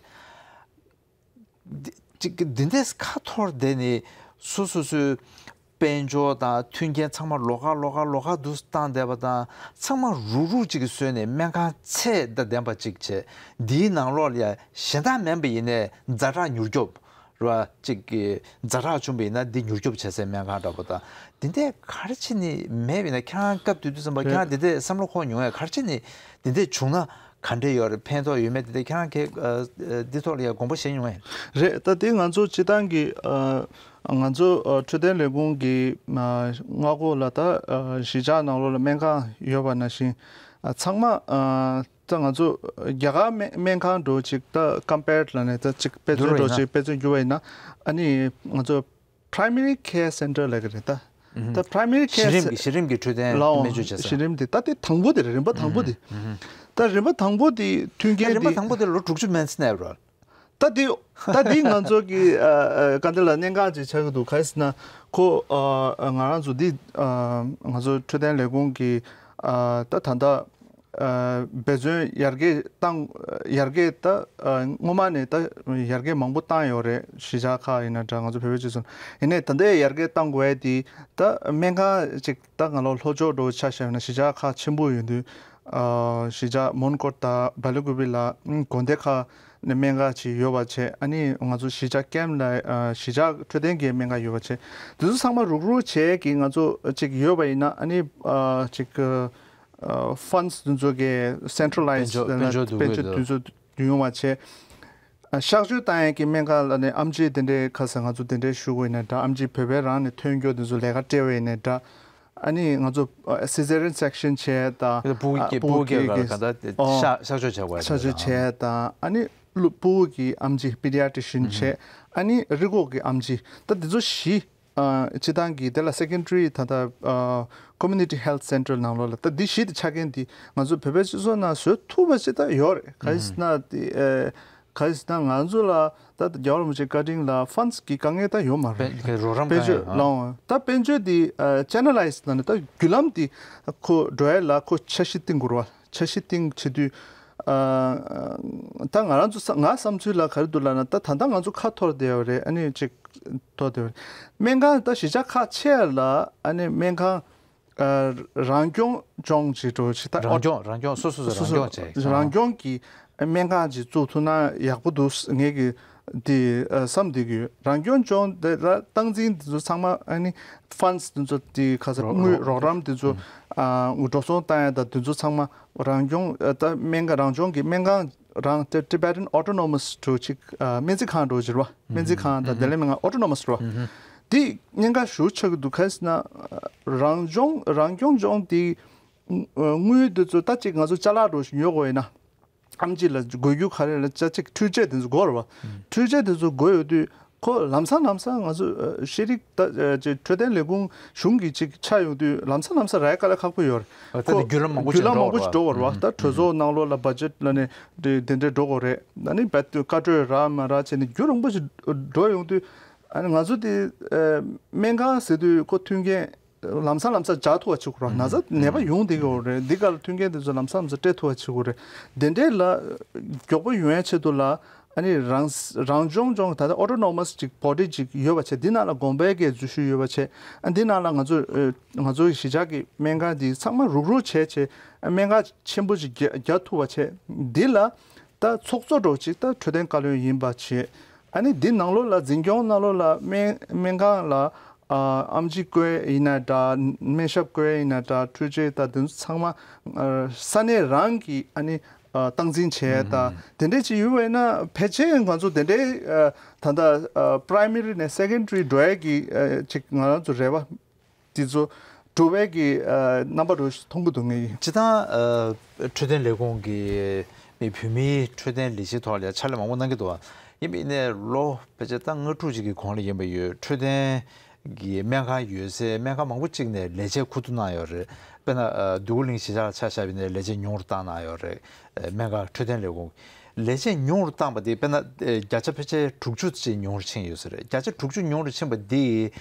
འདི་གཅིག་འདི་འདྲས་ཁ་འཐོར་བསྡད་ནས་སོ་སོ་སོའི་དཔལ་འབྱོར་དང་མཐུན་རྐྱེན་ཚང་མ་ལོགས་ཀ་ལོགས་ཀ་ལོགས་ཀ་འདུག་བཏང་བསྡད་པ་དང་། ཚང་མ་རུག་རུག་ཅིག་བཟོས་ནས་སྨན་ཁང་ཚད་དང་ལྡན་པ་ཅིག་བྱས། འདིའི་ནང་ལོགས་ལ་ཡང་གཞན་དག་མིན་པ་ཡིན་ནའི་ཛ་དྲག་མྱུར་སྐྱོབ་ར་ཅིག་གི་ཛ་དྲག་བྱུང་བ་ཡིན་ན་འདི་མྱུར་སྐྱོབ་བྱེད་སའི་སྨན་ཁང་འདྲ་པོ་དང་། འདི་འདྲས་ག་རེ་བྱས་ནས་མེད་པ་ཡིན་ན། ཁྱེད་རང་སྐབས་དེ་དུས་ཙམ་པ་ཁྱེད་རང་འདི་འདྲས་བསམ་བློ་འཁོར་མྱོང་ངས། ག་རེ་བྱས་ནས་འདི་འདྲས་བྱུང་ན་ག་འདྲས་ཡོད་རེད། ཕན་ཐོགས་ཡོད་མེད་དེ་དེ་ཁྱེད་རང་གིས་ཨ་ཨ་འདི་ཐོག་ལ་ཡང་དགོངས་པ་བཞེས་མྱོང་ངས། རེད། ད་དེ་ང་ཚོ་སྤྱི་བཏང་གི་ཨ་ང་ཚོ་ཨ་འཕྲོད་བསྟེན་ལས་ཁུངས་ཀྱི་མ་མངའ་ཁོངས་ལ་ད་ཨ་གཞིས་ཆགས་ནང་ལོགས་ལ་སྨན་ཁང་ཡོད་པ་ནང་བཞིན། ཨ་ཚང་མ་ཨ་ད་ང་ཚོ་རྒྱ་གར་སྨན་སྨན་ཁང་འདྲ་ཅིག་ད་ཀམ་པེར་ལ་ནས་ད་ཅིག་དཔེ་མཚོན་འདྲ་ཅིག་དཔེ་མཚོན་བརྒྱུད་པ་ཡིན་ན། ཨ་ནི་ང་ཚོ་Primary Care Center ལབ་ཀྱི་རེད་ད། ད་Primary Care གཞི་རིམ་གྱི་གཞི་རིམ་གྱི་འཕྲོད་བསྟེན་ལའོ་སྨན་བཅོས་བྱེད་ས། གཞི་རིམ་དེ་ད་དེ་དང་པོ་དེ་རེད། རིམ་པ་དང་པོ་དེ། ད་རིམ་པ་དང་པོ་དེ་མཐུན་རྐྱེན་དེ་རིམ་པ་དང་པོ་དེ་ལོ་དྲུག་ཅུ་མན་ཙམ་ནས་རོ། ད་དེ་ད་དེ་ང་ཚོ་གི་ཨ་ཨ་ག་འདི་ལ་གནད་འགག་ཅིག་ཆགས་ཀྱི་འདུག་ག་རེ་ཟེར་ན་ཁོ་ཨ་ང་རང་ཚོ་འདི་ཨ་ང་ཚོ་འཕྲོད་བསྟེན་ལས་ཁུངས་ཀྱི་ཨ་ད་ད་ལྟ། ཨ་འབད་བརྩོན་ཡར་རྒྱས་བཏང་། ཡར་རྒྱས་ད་ཨ་སྔོན་མ་ནས་ད་ཡར་རྒྱས་མང་པོ་བཏང་ཡོད་རེད། གཞིས་ཆགས་ཁག་ཡིན་ན་འདྲ། ང་ཚོ་བོད་པའི་སྤྱི་ཚོགས་ཡིན་ནའི་ད་ལྟའི་ཡར་རྒྱས་བཏང་དགོས་ཡ་དེ་ད་སྨན་ཁང་ཅིག་ད་ང་ལོ་ལྷོ་ཕྱོགས་འདྲ་ཆ་བཞག་ན་གཞིས་ཆགས་ཁག་ཆེན་པོ་ཡོད་དུས། ཨ་གཞིས་ཆགས་མོན་གྷོ་དང་སྦེལ་ཀོབ་ལ་དགོན་སྡེ་ཁག་ནས་སྨན་ཁང་ཅིག་ཡོད་པ་བྱས། ཨ་ནི་ང་ཚོ་གཞིས་ཆགས་ཀེམ་ལ་ཨ་གཞིས་ཆགས་འཕྲོད་བསྟེན་གྱི་སྨན་ཁང་ཡོད་པ་བྱས། དེ་ཚོ་ཚང་མ་རུག་རུག་བྱས་ཀྱི་ང་ཚོ་ཅིག་ཡོད་པ་ཡིན་ན། ཨ་ནི་ཨ་ཅིག་ཨ་funds དེ་ཚོ་གི་centralized དཔལ་འབྱོར་དཔལ་འབྱོར་དཔལ་འབྱོར་དེ་ཚོ་བསྡུ་ཡོང་བ་བྱས། ཨ་གཤག་བཅོས་བཏང་ཡས་ཀྱི་སྨན་ཁང་ལ་ནི་ཨེམ་ཆི་དེ་འདྲའི་ཁ་ས་ང་ཚོ་དེ་འདྲའི་ཞུ་དགོས་ཡིན་ན་འདྲ། ཨེམ་ཆི་བོད་པའི་རང་ནས་ཐོན་རྒྱུ་དེ་ཚོ་ལས་ཀ་སྤྲད་པ་ཡིན་ན་འདྲ། ཨ་ནི་ང་ཚོ་ཨ་cesarean section བྱས་དང་། ཕྲུ་གུ་སྐྱེ་ཨ་ཕྲུ་གུ་སྐྱེ་ག་ལ་ག་ད་ཨོ་གཤག་གཤག་བཅོས་བྱ་དགོས་ཡ་གཤག་བཅོས་དེ་བྱས་དང་། ཨ་ནི་ཕྲུ་གུ་གི་ཨེམ་ཆི་pediatrician བྱས། ཨ་ནི་རི་ཁོག་གི་ཨེམ་ཆི། ད་དེ་ཚོ་བཞི། ཨ་སྤྱི་བཏང་གི་དེ་ལ་secondary ད་ལྟ་ཨ་community health center ནང་ལོགས་ལ་ད་འདི་བཞི་དེ་ཆ་རྐྱེན་དེ་ང་ཚོ་བོད་པའི་སྤྱི་ཚོགས་ནང་བཟོ་ཐུབ་པ་ཅིག་ད་ཡོད་རེད། ག་རེ་ཟེར་ན་དེ་ཨ་ག་རེ་ཟེར་ན་ང་ཚོ་ལ་ད་རྒྱལ་བ་རིན་པོ་ཆེའི་བཀའ་དྲིན་ལ་funds གི་དཀའ་ངལ་ད་ཡོད་མ་རེད། དཔེ་རོགས་རམ་དཔལ་འབྱོར་གང་ཡང་ལའོ། ད་དཔལ་འབྱོར་དེ་ཨ་channelize ལ་ནི་ད་བརྒྱུད་ལམ་དེ་ཁོ་འགྲོ་ཡ་ལ་ཁོ་འཆར་གཞི་བཏིང་དགོས་རེད་བ། འཆར་གཞི་བཏིང་བྱེད་དུས། ཨ་ད་ང་རང་ཚོ་ས་ང་བསམ་ཚུལ་ལ་ག་རེ་འདུག་ལབ་ན། ད་ད་ལྟ་ང་ཚོ་ཁ་འཐོར་བསྡད་ཡོད་རེད། ཨ་ནི་ཅིག་འཐོར་བསྡད་ཡོད་རེད། སྨན་ཁང་ད་གཞིས་ཆགས་ཁག་ཆེ་ལ་ཨ་ནི་སྨན་ཁང་ཨ་རང་སྐྱོང་ལྗོངས་ཅིག་འགྲོ་ཅིག་ད་རང་སྐྱོང་རང་སྐྱོང་སོ་སོ་སོ་སོ་རང་སྐྱོང་བྱས། རང་སྐྱོང་གི་སྨན་ཁང་ཅིག་བཙུགས་ཐུབ་ན་ཡག་པོ་འདུག་ངས་ཀྱི་འདི་ཨ་བསམ་བསྡད་ཀྱི་ཡོད། རང་སྐྱོང་ལྗོངས་དེ་ལ་སྟངས་འཛིན་དེ་ཚོ་ཚང་མ་ཨ་ནི་funds དེ་ཚོ་དེ་ཁ་ས་རོགས་དངུལ་རོགས་རོགས་རམ་དེ་ཚོ་ཨ་འགྲོ་སོང་བཏང་ཡ་དང་དེ་ཚོ་ཚང་མ་རང་སྐྱོང་ཨ་ད་སྨན་ཁང་རང་སྐྱོང་གི་སྨན་ཁང་རང་དེ་Tibetan Autonomous གྲོ་ཅིག་ཨ་སྨན་རྩིས་ཁང་གྲོ་ཅིག་རེད་བ། སྨན་རྩིས་ཁང་དང་དེ་ལས་སྨན་ཁང་Autonomous རེད་བ། དེ་གཉན་ཁ་ཞུ་ཆགས་ཀྱི་འདུག་ག་རེ་ཟེར་ན་རང་སྐྱོང་རང་སྐྱོང་ལྗོངས་དེ་དངུལ་དེ་ཚོ་ད་ཅིག་ང་ཚོ་ཅ་ལག་འགྲོ་ཞིག་ཉོ་དགོས་ཡིན་ན། ཨེམ་ཆི་ལ་དགོས་རྒྱུ་ག་རེ་ལ་ཅ་ཅིག་འཕྲུལ་ཆས་དེ་ཚོ་དགོས་རེད་བ། འཕྲུལ་ཆས་དེ་ཚོ་དགོས་ཡོད་དུས་ཁོ་ལམ་སང་ལམ་སང་ང་ཚོ་ཨ་ཤེས་རིག་ད་ཨ་ཅིག་འཕྲོད་བསྟེན་ལས་ཁུངས་གཞུང་གི་ཅིག་ཆ་ཡོང་དུས་ལམ་སང་ལམ་སང་རག་ཡ་དཀའ་ལས་ཁག་པོ་ཡོད་རེད། ད་ཁོ་དེ་བརྒྱུད་ལམ་མང་པོ་ཅིག་བརྒྱུད་ལམ་མང་པོ་ཅིག་འགྲོ་དགོས་རེད་བ། ད་གྲོས་ཚོགས་ནང་ལོགས་ལ་budget ལ་ནས་དེ་དེ་འདྲས་འགྲོ་དགོས་རེད། ཨ་ནི་བད་བཀའ་གྲོས་རག་མ་རག་བྱས་ནས་རྒྱུན་རིང་པོ་ཞིག་འགྲོ་ཡོང་དུས་ཨ་ནི་ང་ཚོ་དེ་ཨ་སྨན་ཁང་ཟེར་དུས་ཁོ་མཐུན་རྐྱེན། ལམ་སང་ལམ་སང་འཇགས་ཐུབ་པ་བྱེད་དགོས་རེད། ན་ཚ་ནད་པ་ཡོང་བསྡད་ཀྱི་ཡོད་རེད། འདི་ག་ལ་མཐུན་རྐྱེན་དེ་ཚོ་ལམ་སང་ལམ་སང་སྤྲད་ཐུབ་པ་བྱེད་དགོས་རེད། དེ་འདྲས་ལ་མགྱོགས་པོ་ཡོང་ཡ་ཆེད་དུ་ལ་ཨ་ནི་རང་རང་སྐྱོང་ལྗོངས་ད་ལྟ་Autonomous ཅིག་body ཅིག་ཡོད་པ་བྱས། འདི་ནང་ལ་དགོན་པའི་གི་འཛུལ་ཞུགས་ཡོད་པ་བྱས། ཨ་འདི་ནང་ལ་ང་ཚོ་ཨ་ང་ཚོའི་གཞིས་ཆགས་ཀྱི་སྨན་ཁང་འདི་ཚང་མ་རུག་རུག་བྱས་བྱས་ཨ་སྨན་ཁང་ཆེན་པོ་ཅིག་རྒྱག་རྒྱག་ཐུབ་པ་བྱས། འདི་ལ་ད་ཚོགས་གཙོ་འདྲ་བོ་ཅིག་ད་འཕྲོད་བསྟེན་བཀའ་བློན་ཡིན་པ་བྱས། ཨ་ནི་འདི་ནང་ལོགས་ལ་འཛིན་སྐྱོང་ནང་ལོགས་ལ་སྨན་སྨན་ཁང་ལ་ཨ་ཨེམ་ཆི་བསྐོས་ཡིན་ན་འདྲ། སྨན་ཞབས་བསྐོས་ཡིན་ན་འདྲ། འཕྲུལ་ཆས་དང་དེ་ཚོ་ཚང་མ་ཨ་ས་གནས་རང་གི་ཨ་ནི་ ཨ་སྟངས་འཛིན་བྱས་ད་དེ་འདྲས་ཅིག་ཡོད་པ་ཡིན་ན་ཕལ་ཆེར་ང་ཚོ་དེ་འདྲའི་ཨ་ད་ལྟ་ཨ་པ་རའི་མ་རི་ནས་སེ་ཀན་ཌ་རི་འགྲོ་ཡས་ཀྱི་ཨ་ཅིག་ང་རང་ཚོ་རེ་བ་དེ་ཚོ་འགྲོ་བའི་གི་ཨ་རྣམ་པ་རུ་མཐོང་གི་འདུག་ངེས་ཡིན། སྤྱིར་བཏང་ཨ་འཕྲོད་བསྟེན་ལས་ཁུངས་ཀྱི་མི་བོད་མིའི་འཕྲོད་བསྟེན་ལས་གཞི་ཐོག་ལ་ཕྱག་ལས་མང་པོ་གནང་གི་འདུག་ཡིན་པའི་ནས་ལོ་ཕལ་ཆེར་ད་ལྔ་དྲུག་ཅིག་གི་གོང་ལ་ཡིན་པ་ཡོད། འཕྲོད་བསྟེན་གྱི་སྨན་ཁང་ཡོད་སའི་སྨན་ཁང་མང་པོ་ཅིག་ནས་ལས་བྱེད་ཁུ་བསྡུ་གནང་ཡོད་རེད། དཔེར་ན་ཨ་འདོད་རྒུ་གླིང་གཞིས་ཆགས་ལ་ཆ་བཞག་པ་ཡིན་ན་ལས་བྱེད་ཉུང་རུ་བཏང་གནང་ཡོད་རེད། ཨ་སྨན་ཁང་འཕྲོད་བསྟེན་ལས་ཁུངས་ལས་བྱེད་ཉུང་རུ་བཏང་པ་དེ་དཔེར་ན་ཨ་བརྒྱ་ཆ་ཕལ་ཆེར་དྲུག་ཅུ་ཅིག་ཉུང་རུ་ཕྱིན་ཡོད་ས་རེད། བརྒྱ་ཆ་དྲུག་ཅུ་ཉུང་རུ་ཕྱིན་པ་དེ་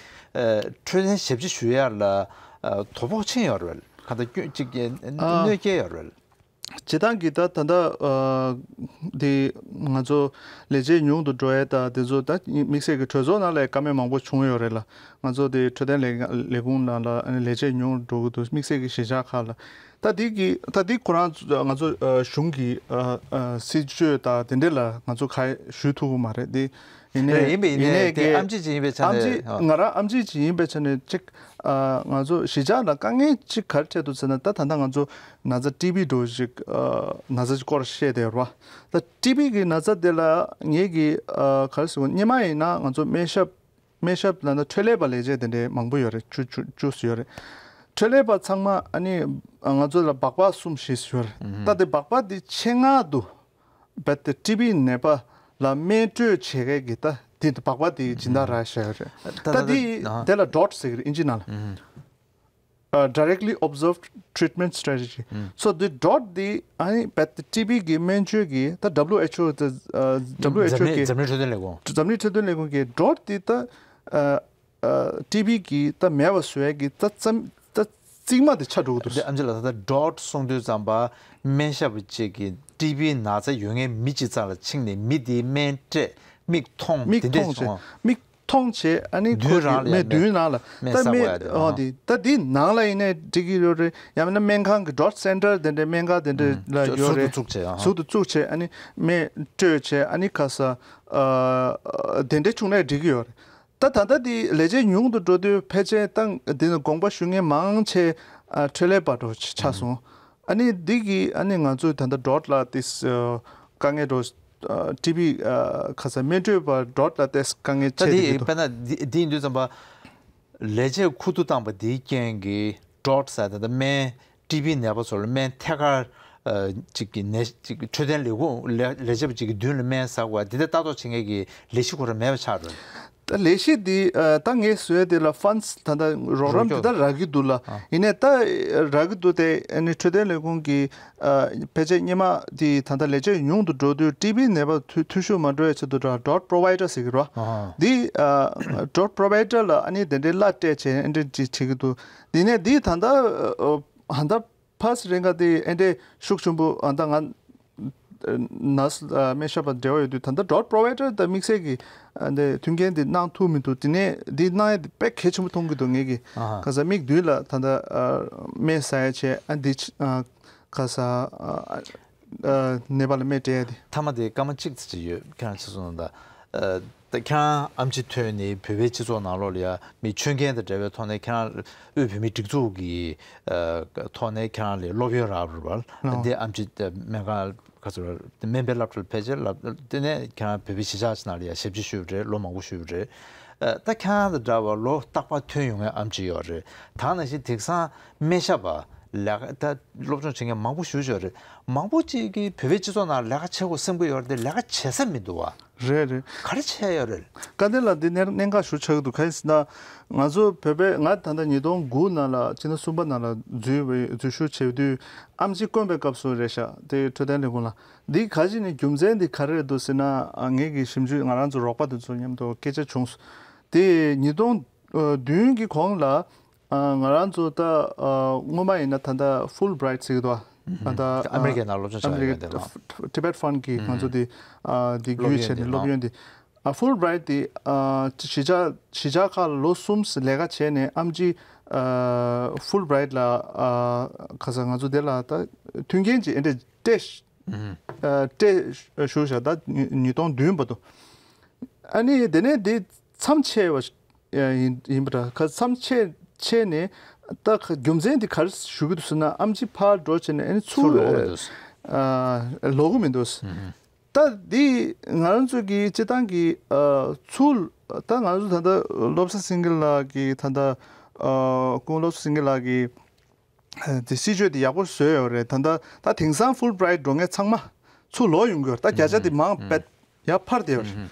ཨ་འཕྲོད་བསྟེན་ཞབས་ཕྱི་ཞུ་ཡག་ལ་ཨ་དོ་ཕོག་ཕྱིན་ཡོད་རེད། གང་ལྟར་སྐྱོན་གཅིག་གི་ཨ་གནོད་སྐྱེལ་ཡོད་རེད། བྱེད་སྟངས་ཀྱི་ད་ད་ལྟ་ཨ་དེ་ང་ཚོ་ལས་བྱེད་ཉུང་དུ་འགྲོ་ཡས་ད་དེ་ཚོ་ད་དམིགས་བསལ་གྱི་གྲོས་ཚོགས་ནང་ལ་བཀའ་མོལ་མང་པོ་བྱུང་ཡོད་རེད་ལ། ང་ཚོ་དེ་འཕྲོད་བསྟེན་ལས་ལས་ཁུངས་ནང་ལ་ལས་བྱེད་ཉུང་དུ་འགྲོ་གི་འདུག་དམིགས་བསལ་གྱི་གཞིས་ཆགས་ཁག་ལ་ད་དེ་གི་ད་དེ་ཁོ་རང་ང་ཚོ་ཨ་གཞུང་གི་ཨ་ཨ་སྲིད་བྱུས་ད་དེ་འདྲ་ལ་ང་ཚོ་ག་ཞུ་ཐུབ་ཀྱི་མ་རེད་དེ། ཡིན་ནའི་རེད། ཡིན་པ་ཡིན་ཡིན་ནའི་ནའི་དེ་གི་ཨེམ་ཆི་ཅིག་ཡིན་པའི་ཆ་ཨེམ་ཆི་ནས་ཨ། ང་རང་ཨེམ་ཆི་ཅིག་ཡིན་པའི་ཆ་ནས་གཅིག་ཨ་ང་ཚོ་གཞིས་ཆགས་ལ་དཀའ་ངལ་གཅིག་ག་རེ་འཕྲད་འདུག་ཟེར་ན་ད་ད་ལྟ་ང་ཚོ་ན་ཚ་ཊི་བི་འདྲ་བོ་ཞིག་ཨ་ན་ཚ་ཅིག་སྐོར་བཤད་བསྡད་ཡོད་རེད་བ། ད་ཊི་བི་གི་ན་ཚ་དེ་ལ་ངེད་ཀྱི་ཨ་ག་རེ་ཟེར་དགོས་སྔོན་མ་ཡིན་ན་ང་ཚོ་སྨན་ཞབས་སྨན་ཞབས་ལ་ན་འཕྲོད་ལས་པ་ལས་བྱེད་དེ་འདྲའི་མང་པོ་ཡོད་རེད། བཅུ་བཅུ་བཅུ་ཙམ་ཡོད་རེད། འཕྲོད་ལས་པ་ཚང་མ་ཨ་ནི་ང་ཚོ་ལ་སྦག་སྦག་གསུམ་བཞི་ཡོད་རེད། ད་དེ་སྦག་སྦག་དེ་ཆེད་མངགས་དུ་རྦད་དེ་ཊི་བི་ནད་པ་ལ་སྨན་སྤྲོད་བྱེད་མཁན་གྱི་ད་དེ་སྦག་སྦག་དེ་སྦྱིན་བདག་རག་བཞག་ཡོད་རེད། ད་ད་དེ་ད་དེ་ལ་ཌོཊ་ཟེར་གི་རེད་ཨིན་ཇི་ནང་ལ། ཨ་directly observed treatment strategy. So the ཌོཊ་དེ་ཨ་ནི་རྦད་དེ་ཊི་བི་གི་སྨན་བཅོས་ཀྱི་ད་W H O ད་W H O འཛམ་གླིང་གི་འཛམ་གླིང་འཕྲོད་བསྟེན་ལས་ཁུངས། འཛམ་གླིང་འཕྲོད་བསྟེན་ལས་ཁུངས་ཀྱི་ཌོཊ་དེ་ད་ཨ་ཨ་ཊི་བི་གི་ད་མེད་པ་བཟོ་ཡས་ཀྱི་ད་རྩམ་ད་རྩིག་མ་དེ་ཆགས་འགྲོ་གི་འདུག་འདི་ཨམ་ཆི་ལགས་ད་ལྟ་ཌོཊ་གསུང་དུས་ཙམ་པ་སྨན་ཞབས་ཅིག་གིས་ཊི་བི་ན་ཚ་ཡོད་མཁན་མི་གཅིག་རྩ་ལ་ཕྱིན་ནས་མི་དེའི་སྨན་སྤྲད་མིག་མཐོང་མིག་དེ་འདྲས་མཐོང་བྱས་བྱུང་། མིག་མཐོང་བྱས་ཨ་ནི་མདུན་ཁོ་རང་ལ་ཡང་མེད་མདུན་ནང་ལ་སྨན་ད་ཟ་དགོས་མེད་ཡ་དེ་ཨོ་ཨ། དེ་ད་དེ་ནང་ལ་ཡིན་ནའི་འགྲིག་གི་ཡོད་རེད། ཡང་མིན་ན་སྨན་ཁང་གི་ཌོཊ་སེན་ཊར་དེ་འདྲའི་སྨན་ཁང་དེ་འདྲ་ལ་ཟུར་ཡོད་དུ་རེད། བཙུགས་བྱས་ཨ། ཟུར་དུ་བཙུགས་བྱས་ཨ་ནི་སྨན་སྤྲོད་བྱས་ཨ་ནི་ཁ་ས་ཨ་དེ་འདྲའི་བྱུང་ནའི་འགྲིག་གི་ཡོད་རེད། ད་ད་ལྟ་དེ་ལས་བྱེད་ཉུང་དུ་འགྲོ་དུས་ཕལ་ཆེར་ཏང་དེ་ནི་དགོངས་པ་ཞུ་མཁན་མང་ཆེ་ཨ་འཕྲོད་ལས་པ་འགྲོ་ཆ་སོང་། ཨ་ནི་འདི་གི་ཨ་ནི་ང་ཚོས་ད་ལྟ་ཌོཊ་ལ་དེ་དཀའ་ངལ་འགྲོ་ཊི་བི་ཁ་ས་སྨན་སྤྲོད་པ་ཌོཊ་ལ་དེ་དཀའ་ངལ་ད་འཕྲད་དེ་དེ་གི་འདུག་དཔེར་ན་འདི་འདི་ཡིན་དུས་ཙམ་པ་ལས་བྱེད་ཁུ་བསྡུ་བཏང་པ་འདིའི་རྐྱེན་གྱིས་ཌོཊ་ས་ད་ལྟ་སྨན་ཊི་བི་ནད་པ་ཚོ་ལ་སྨན་ཐད་ཀར་ཨ་གཅིག་གི་ནད་གཅིག་འཕྲོད་བསྟེན་ལས་ཁུངས་ལས་ལས་བྱེད་པ་གཅིག་གི་མདུན་ལ་སྨན་ཟ་དགོས་པ་འདི་ལྟར་ལྟ་རྟོག་བྱེད་མཁན་གྱི་ལས་གཞི་ཁོ་རང་མེད་པ་ཆགས་འགྲོ། ད་ལས་གཞི་འདི་ཨ་ད་ངས་བཟོས་དེ་ལ་ཕན་སི་ད་ལྟ་རོགས་རམ་རོགས་དེ་ད་རག་གི་འདུག་ལ། ཨ་ཡིན་ནའི་ད་རག་གི་འདུག་དེ་ཨ་ནི་འཕྲོད་བསྟེན་ལས་ཁུངས་ཀྱི་ཨ་ཕལ་ཆེར་སྔོན་མ་དེ་ད་ལྟ་ལས་བྱེད་ཉུང་དུ་འགྲོ་དུས་ཊི་བི་ནད་པ་འཐུས་འཐུས་ཤོར་མ་འགྲོ་ཡ་ཆེད་དུ་ཌོཊ་པྲོ་བའི་ཌར་ཟེར་གི་རེད་བ། ཨ་འདི་ཨ་ཌོཊ་པྲོ་བའི་ཌར་ལ་ཨ་ནི་དེ་འདྲའི་གླ་སྤྲད་བྱས་ཨ་འདྲ་ཅིག་བྱེད་ཀྱི་འདུག་དེ་ནས་འདི་ད་ལྟ་ཨ་ད་ཕ་སི་རེ་འགའ་དེ་ཨེ་འདྲས་ཤུགས་ཆེན་པོ་ཨ་ད་ང་ནར་སི་སྨན་ཞབས་པ་འབྲེལ་བ་ཡོད་དུས་ད་ལྟ་ཌོཊ་པྲོ་བའི་ཌར་དང་དམིགས་བསལ་གྱི་ཨ་འདི་མཐུན་རྐྱེན་དེ་གནང་ཐུབ་མི་འདུག་དེ་ནས་འདི་གནང་ཡ་དེ་དཔེ་གལ་ཆེན་པོ་མཐོང་གི་འདུག་ངེད་ཀྱིས་ཨ་ཁ་ས་མིག་མདུན་ལ་ད་ལྟ་ཨ་སྨན་ཟ་ཡ་བྱས་ཨ་འདི་ཨ་ཁ་ས་ཨ་ཨ་ནད་པ་ལ་སྨན་སྤྲད་ཡ་དེ། མཐའ་མ་དེ་སྐར་མ་གཅིག་ཙམ་ཅིག་ཡོད་ཁྱེད་རང་ཚོ་གསུངས་ད། ཨ། ད་ཁྱེད་རང་ཨེམ་ཆི་ཐོན་ནས་བོད་པའི་སྤྱི་ཚོགས་ནང་ལོགས་ལ་ཡ་མི་ཆོས་མཁན་དང་འབྲེལ་བའི་ཐོག་ནས་ཁྱེད་རང་དབུས་བོད་མིའི་སྒྲིག་འཛུགས་ཀྱི་ཨ་ཐོག་ནས་ཁྱེད་རང་ལ་སློབ་ཡོན་རག་རུ་བ་ལ་ཨོ་འདི་ཨེམ་ཆི་སྨན་ཁང་ག་ཚོད་སྨན་པའི་སློབ་གྲྭར་ཕེབས་རྗེས་ལ་དེ་ནས་ཁྱེད་རང་བོད་པའི་གཞིས་ཆགས་ནང་ལ་ཡ་ཞབས་ཕྱི་ཞུས་པ་རེད། ལོ་མང་པོ་ཞུས་པ་རེད། ཨ་ད་ཁྱེད་རང་དང་འདྲ་བ་ལོ་རྟག་པར་ཐོན་ཡོང་མཁན་ཨེམ་ཆི་ཡོད་རེད། ད་ནང་བཞིན་དེང་སང་སྨན་ཞབས་པ་ལས་ཀ་ད་སློབ་སྦྱོང་བྱེད་མཁན་མང་པོ་ཞུ་ཞོར་རེད། མང་པོ་ཅིག་གིས་བོད་པའི་སྤྱི་ཚོགས་ནང་ལས་ཀ་བྱེད་དགོས་བསམ་གྱི་ཡོད་རེད་དེ་ལས་ཀ་བྱེད་ས་མི་འདུག་བ། རེད་རེད། ག་རེ་བྱས་ཡོད་རེད། དཀའ་ལས་ལ་འདི་ནས་གནད་འགག་ཞུ་ཆགས་ཀྱི་འདུག་ག་རེ་ཟེར་ན། ང་ཚོ་བོད་པའི་ང་ད་ལྟ་ཉིས་སྟོང་དགུ་ནང་ལ་ཕྱི་ཟླ་གསུམ་པ་ནང་ལ་འཛུལ་བའི་འཛུལ་ཞུགས་བྱེད་དུས་ཨེམ་ཆི་བསྐོན་པའི་སྐབས་སུ་རེད་ཤག་དེ་འཕྲོད་བསྟེན་ལས་ཁུངས་ལ། འདི་ག་ཅི་ནས་རྒྱུ་མཚན་འདི་ག་རེ་རེད་འདུག་ཟེར་ན་ཨ་ངེད་ཀྱི་ཞིབ་འཇུག་ང་རང་ཚོ་རོགས་པ་དེ་ཚོ་མཉམ་དུ་སྐད་ཆ་བྱུང་སོང་། དེ་ཉིས་སྟོང་བདུན་གྱི་གོང་ལ། ཨ་ང་རང་ཚོ་ད་ཨ་སྔོན་མ་ཡིན་ན་ད་ལྟ་ཧྥུལ་བྷི་རའིཊ་ཟེར་གྱི་འདུག་ཨ་ད་ཨ་མེ་རི་ཀའི་ནང་སློབ་སྦྱོང་བྱ་ཨ་མེ་རི་ཀའི་ནང་ཊི་བེཊ་ཕན་གྱིས་ང་ཚོ་དེ་ཨ་དེ་བརྒྱུད་བྱས་ནས་སློབ་ཡོན་དེ་ཨ་ཧྥུལ་བྷི་རའིཊ་དེ་ཨ་གཞིས་ཆགས་གཞིས་ཆགས་ཁག་ལ་ལོ་གསུམ་ལས་ཀ་བྱས་ནས་ཨེམ་ཆི་ཨ་ཧྥུལ་བྷི་རའིཊ་ལ་ཨ་ཁ་ས་ང་ཚོ་དེ་ལ་ད་མཐུན་རྐྱེན་ཅིག་ཨེ་འདྲས་སྤྲད་ཨ་སྤྲད་ཞུ་བཞག་ད་ཉིས་ཉིས་སྟོང་བདུན་བར་དུ། ཨ་ནི་དེ་ནས་དེ་མཚམས་ཆད་པ་ཡིན་ཡིན་པ་འདྲ་ཁ་མཚམས་ཆད་ཆད་ནས་ད་ཁ་རྒྱུ་མཚན་དེ་ག་རེ་ཞུ་གི་འདུག་ཟེར་ན་ཨེམ་ཆི་ཕར་འགྲོ་བྱས་ནས་ཨ་ནི་ཚུར་ཚུར་འོང་གི་འདུག་ཨ་ལོག་གི་མི་འདུག་ད་འདི་ང་རང་ཚོ་གི་སྤྱི་བཏང་གི་ཨ་ཚུར་ད་ང་ཚོ་ད་ལྟ་བློ་བཟང་སེང་གེ་ལགས་ཀྱི་ད་ལྟ་ཨ་སྐུ་ངོ་བློ་བཟང་སེང་གེ་ལགས་ཀྱི་ཨ་དེ་སྲིད་བྱུས་དེ་ཡག་པོ་བཟོས་ཡོད་རེད། ད་ལྟ་ད་དེང་སང་ཧྥུལ་བྷི་རའིཊ་འགྲོ་མཁན་ཚང་མ་ཚུར་ལོག་ཡོང་གི་ཡོད་རེད། ད་བརྒྱ་ཆ་དེ་མང་བེད་ཡར་འཕར་བསྡད་ཡོད་རེད།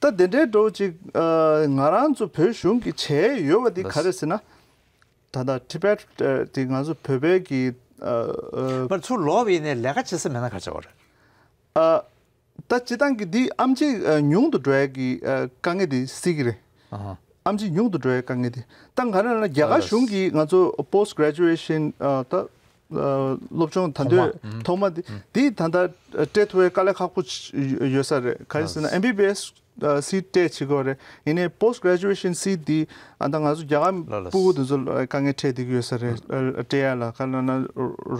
ད་དེ་འདྲའི་འགྲོ་ཅིག་ཨ་ང་རང་ཚོ་བོད་གཞུང་གིས་བྱས་ཡོད་པ་དེ་ག་རེ་ཟེར་ན། ད་ལྟ་ཊི་བེཊ་ཨ་དེ་ང་ཚོ་བོད་པའི་གི་ཨ་ཨ་མར་ཚུར་ལོག་པ་ཡིན་ནའི་ལས་ཀ་བྱེད་ས་མེད་ན་ག་རེ་བྱ་བ་རེད། ཨ་ད་སྤྱི་བཏང་གི་འདི་ཨེམ་ཆི་ཨ་ཉུང་དུ་འགྲོ་ཡ་གི་ཨ་དཀའ་ངལ་དེ་སྲིད་ཀྱི་རེད། ཨ་ཧ། ཨེམ་ཆི་ཉུང་དུ་འགྲོ་ཡ་དཀའ་ངལ་དེ། ད་ག་རེ་ལབ་ན་རྒྱ་གར་གཞུང་གིས་ང་ཚོ་པོ་སི་ཊི་གྷ་རེ་ཇུ་ཨེ་ཤན་ཨ་ད་ཨ་སློབ་སྦྱོང་ད་ཐོག་མ་དུས་ཨ་ཐོག་མ་དེ་ཨ་དེ་ད་ལྟ་སྤྲད་ཐུབ་པའི་དཀའ་ལས་ཁག་པོ་ཡོད་ས་རེད། ག་རེ་ཟེར་ན་ཨེམ་བི་བི་ཨེ་སི་ཨ་སིཊ་སྤྲད་བྱེད་དགོས་རེད། ཡིན་ནའི་པོ་སི་ཊི་གྷ་རེ་ཇུ་ཨེ་ཤན་སིཊ་འདི་ཨ་ད་ང་ཚོ་རྒྱ་གར་ལ་ལ་སྤུ་གུ་དེ་ཚོ་ལ་དཀའ་ངལ་འཕྲད་བསྡད་ཀྱི་ཡོད་ས་རེད། ཨ་སྤྲད་ཡ་ལ་ག་ལབ་ན་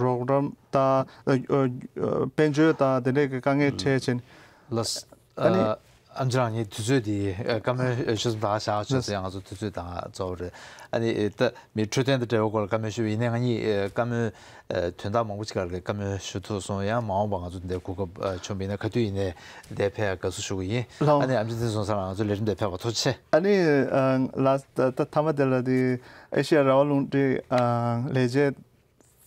རོགས་རམ་དང་ཨ་ཨ་དཔལ་འབྱོར་དང་དེ་འདྲའི་གི་དཀའ་ངལ་འཕྲད་བྱས་ནས། ལགས། ཨ་ནི་ཨ་ཨམ་ཆི་ལགས་ངས་དུས་ཚོད་འདི་ཨ་བཀའ་མོལ་ཞུ་མཚམས་ད་ག་བཞག་ཆོག་ཟེར་ཡང་ང་ཚོ་དུས་ཚོད་ད་ག་རྫོགས་རེད། ཨ་ནི་ད་མི་འཕྲོད་བསྟེན་དང་འབྲེལ་བའི་སྐོར་ལ་བཀའ་མོལ་ཞུས་པ་ཡིན་ནའི་ང་གཉིས་ཨ་བཀའ་མོལ་ཨ་དོན་དག་མང་པོ་ཅིག་སྒང་ལ་བཀའ་མོལ་ཞུ་ཐུབ་སོང་། ཡང་མ་འོངས་པ་ང་ཚོ་འདིར་གོ་སྐབས་ཨ་བྱུང་བ་ཡིན་ན་ག་དུས་ཡིན་ནའི་འདིར་ཕེབས་ཡ་དགའ་བསུ་ཞུ་གི་ཡིན། ལགས། ཨ་ནི་ཨམ་ཆི་བསྟན་སྲུང་ཚང་ལགས་ང་ཚོ་ལས་རིམ་འདིར་ཕེབས་པར་ཐུགས་རྗེ་ཆེ། ཨ་ནི་ཨ་ལགས་ད་ད་མཐའ་མ་དེ་ལ་དེ་ཨེ་ཤེ་ཡ་རང་དབང་རླུང་འཕྲིན་ཨ་ལས་བྱེད་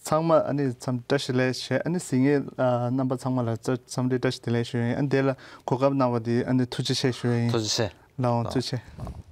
ཚང་མ་ཨ་ནི་འཚམས་བཀྲ་ཤིས་བདེ་ལེགས་ཞུ། ཨ་ནི་གཟིགས་མཁན་ཨ་རྣམ་པ་ཚང་མ་ལ་འཚམས་འདྲི་བཀྲ་ཤིས་བདེ་ལེགས་ཞུ་ཡིན། ཨ་ནི་དེ་ལ་གོ་སྐབས་གནང་བ་དེ་ཨ་ནི་ཐུགས་རྗེ་ཆེ་ཞུ་ཡིན། ཐུགས་རྗེ་ཆེ། ལགས་འོང་། ཐུགས་རྗེ་ཆེ།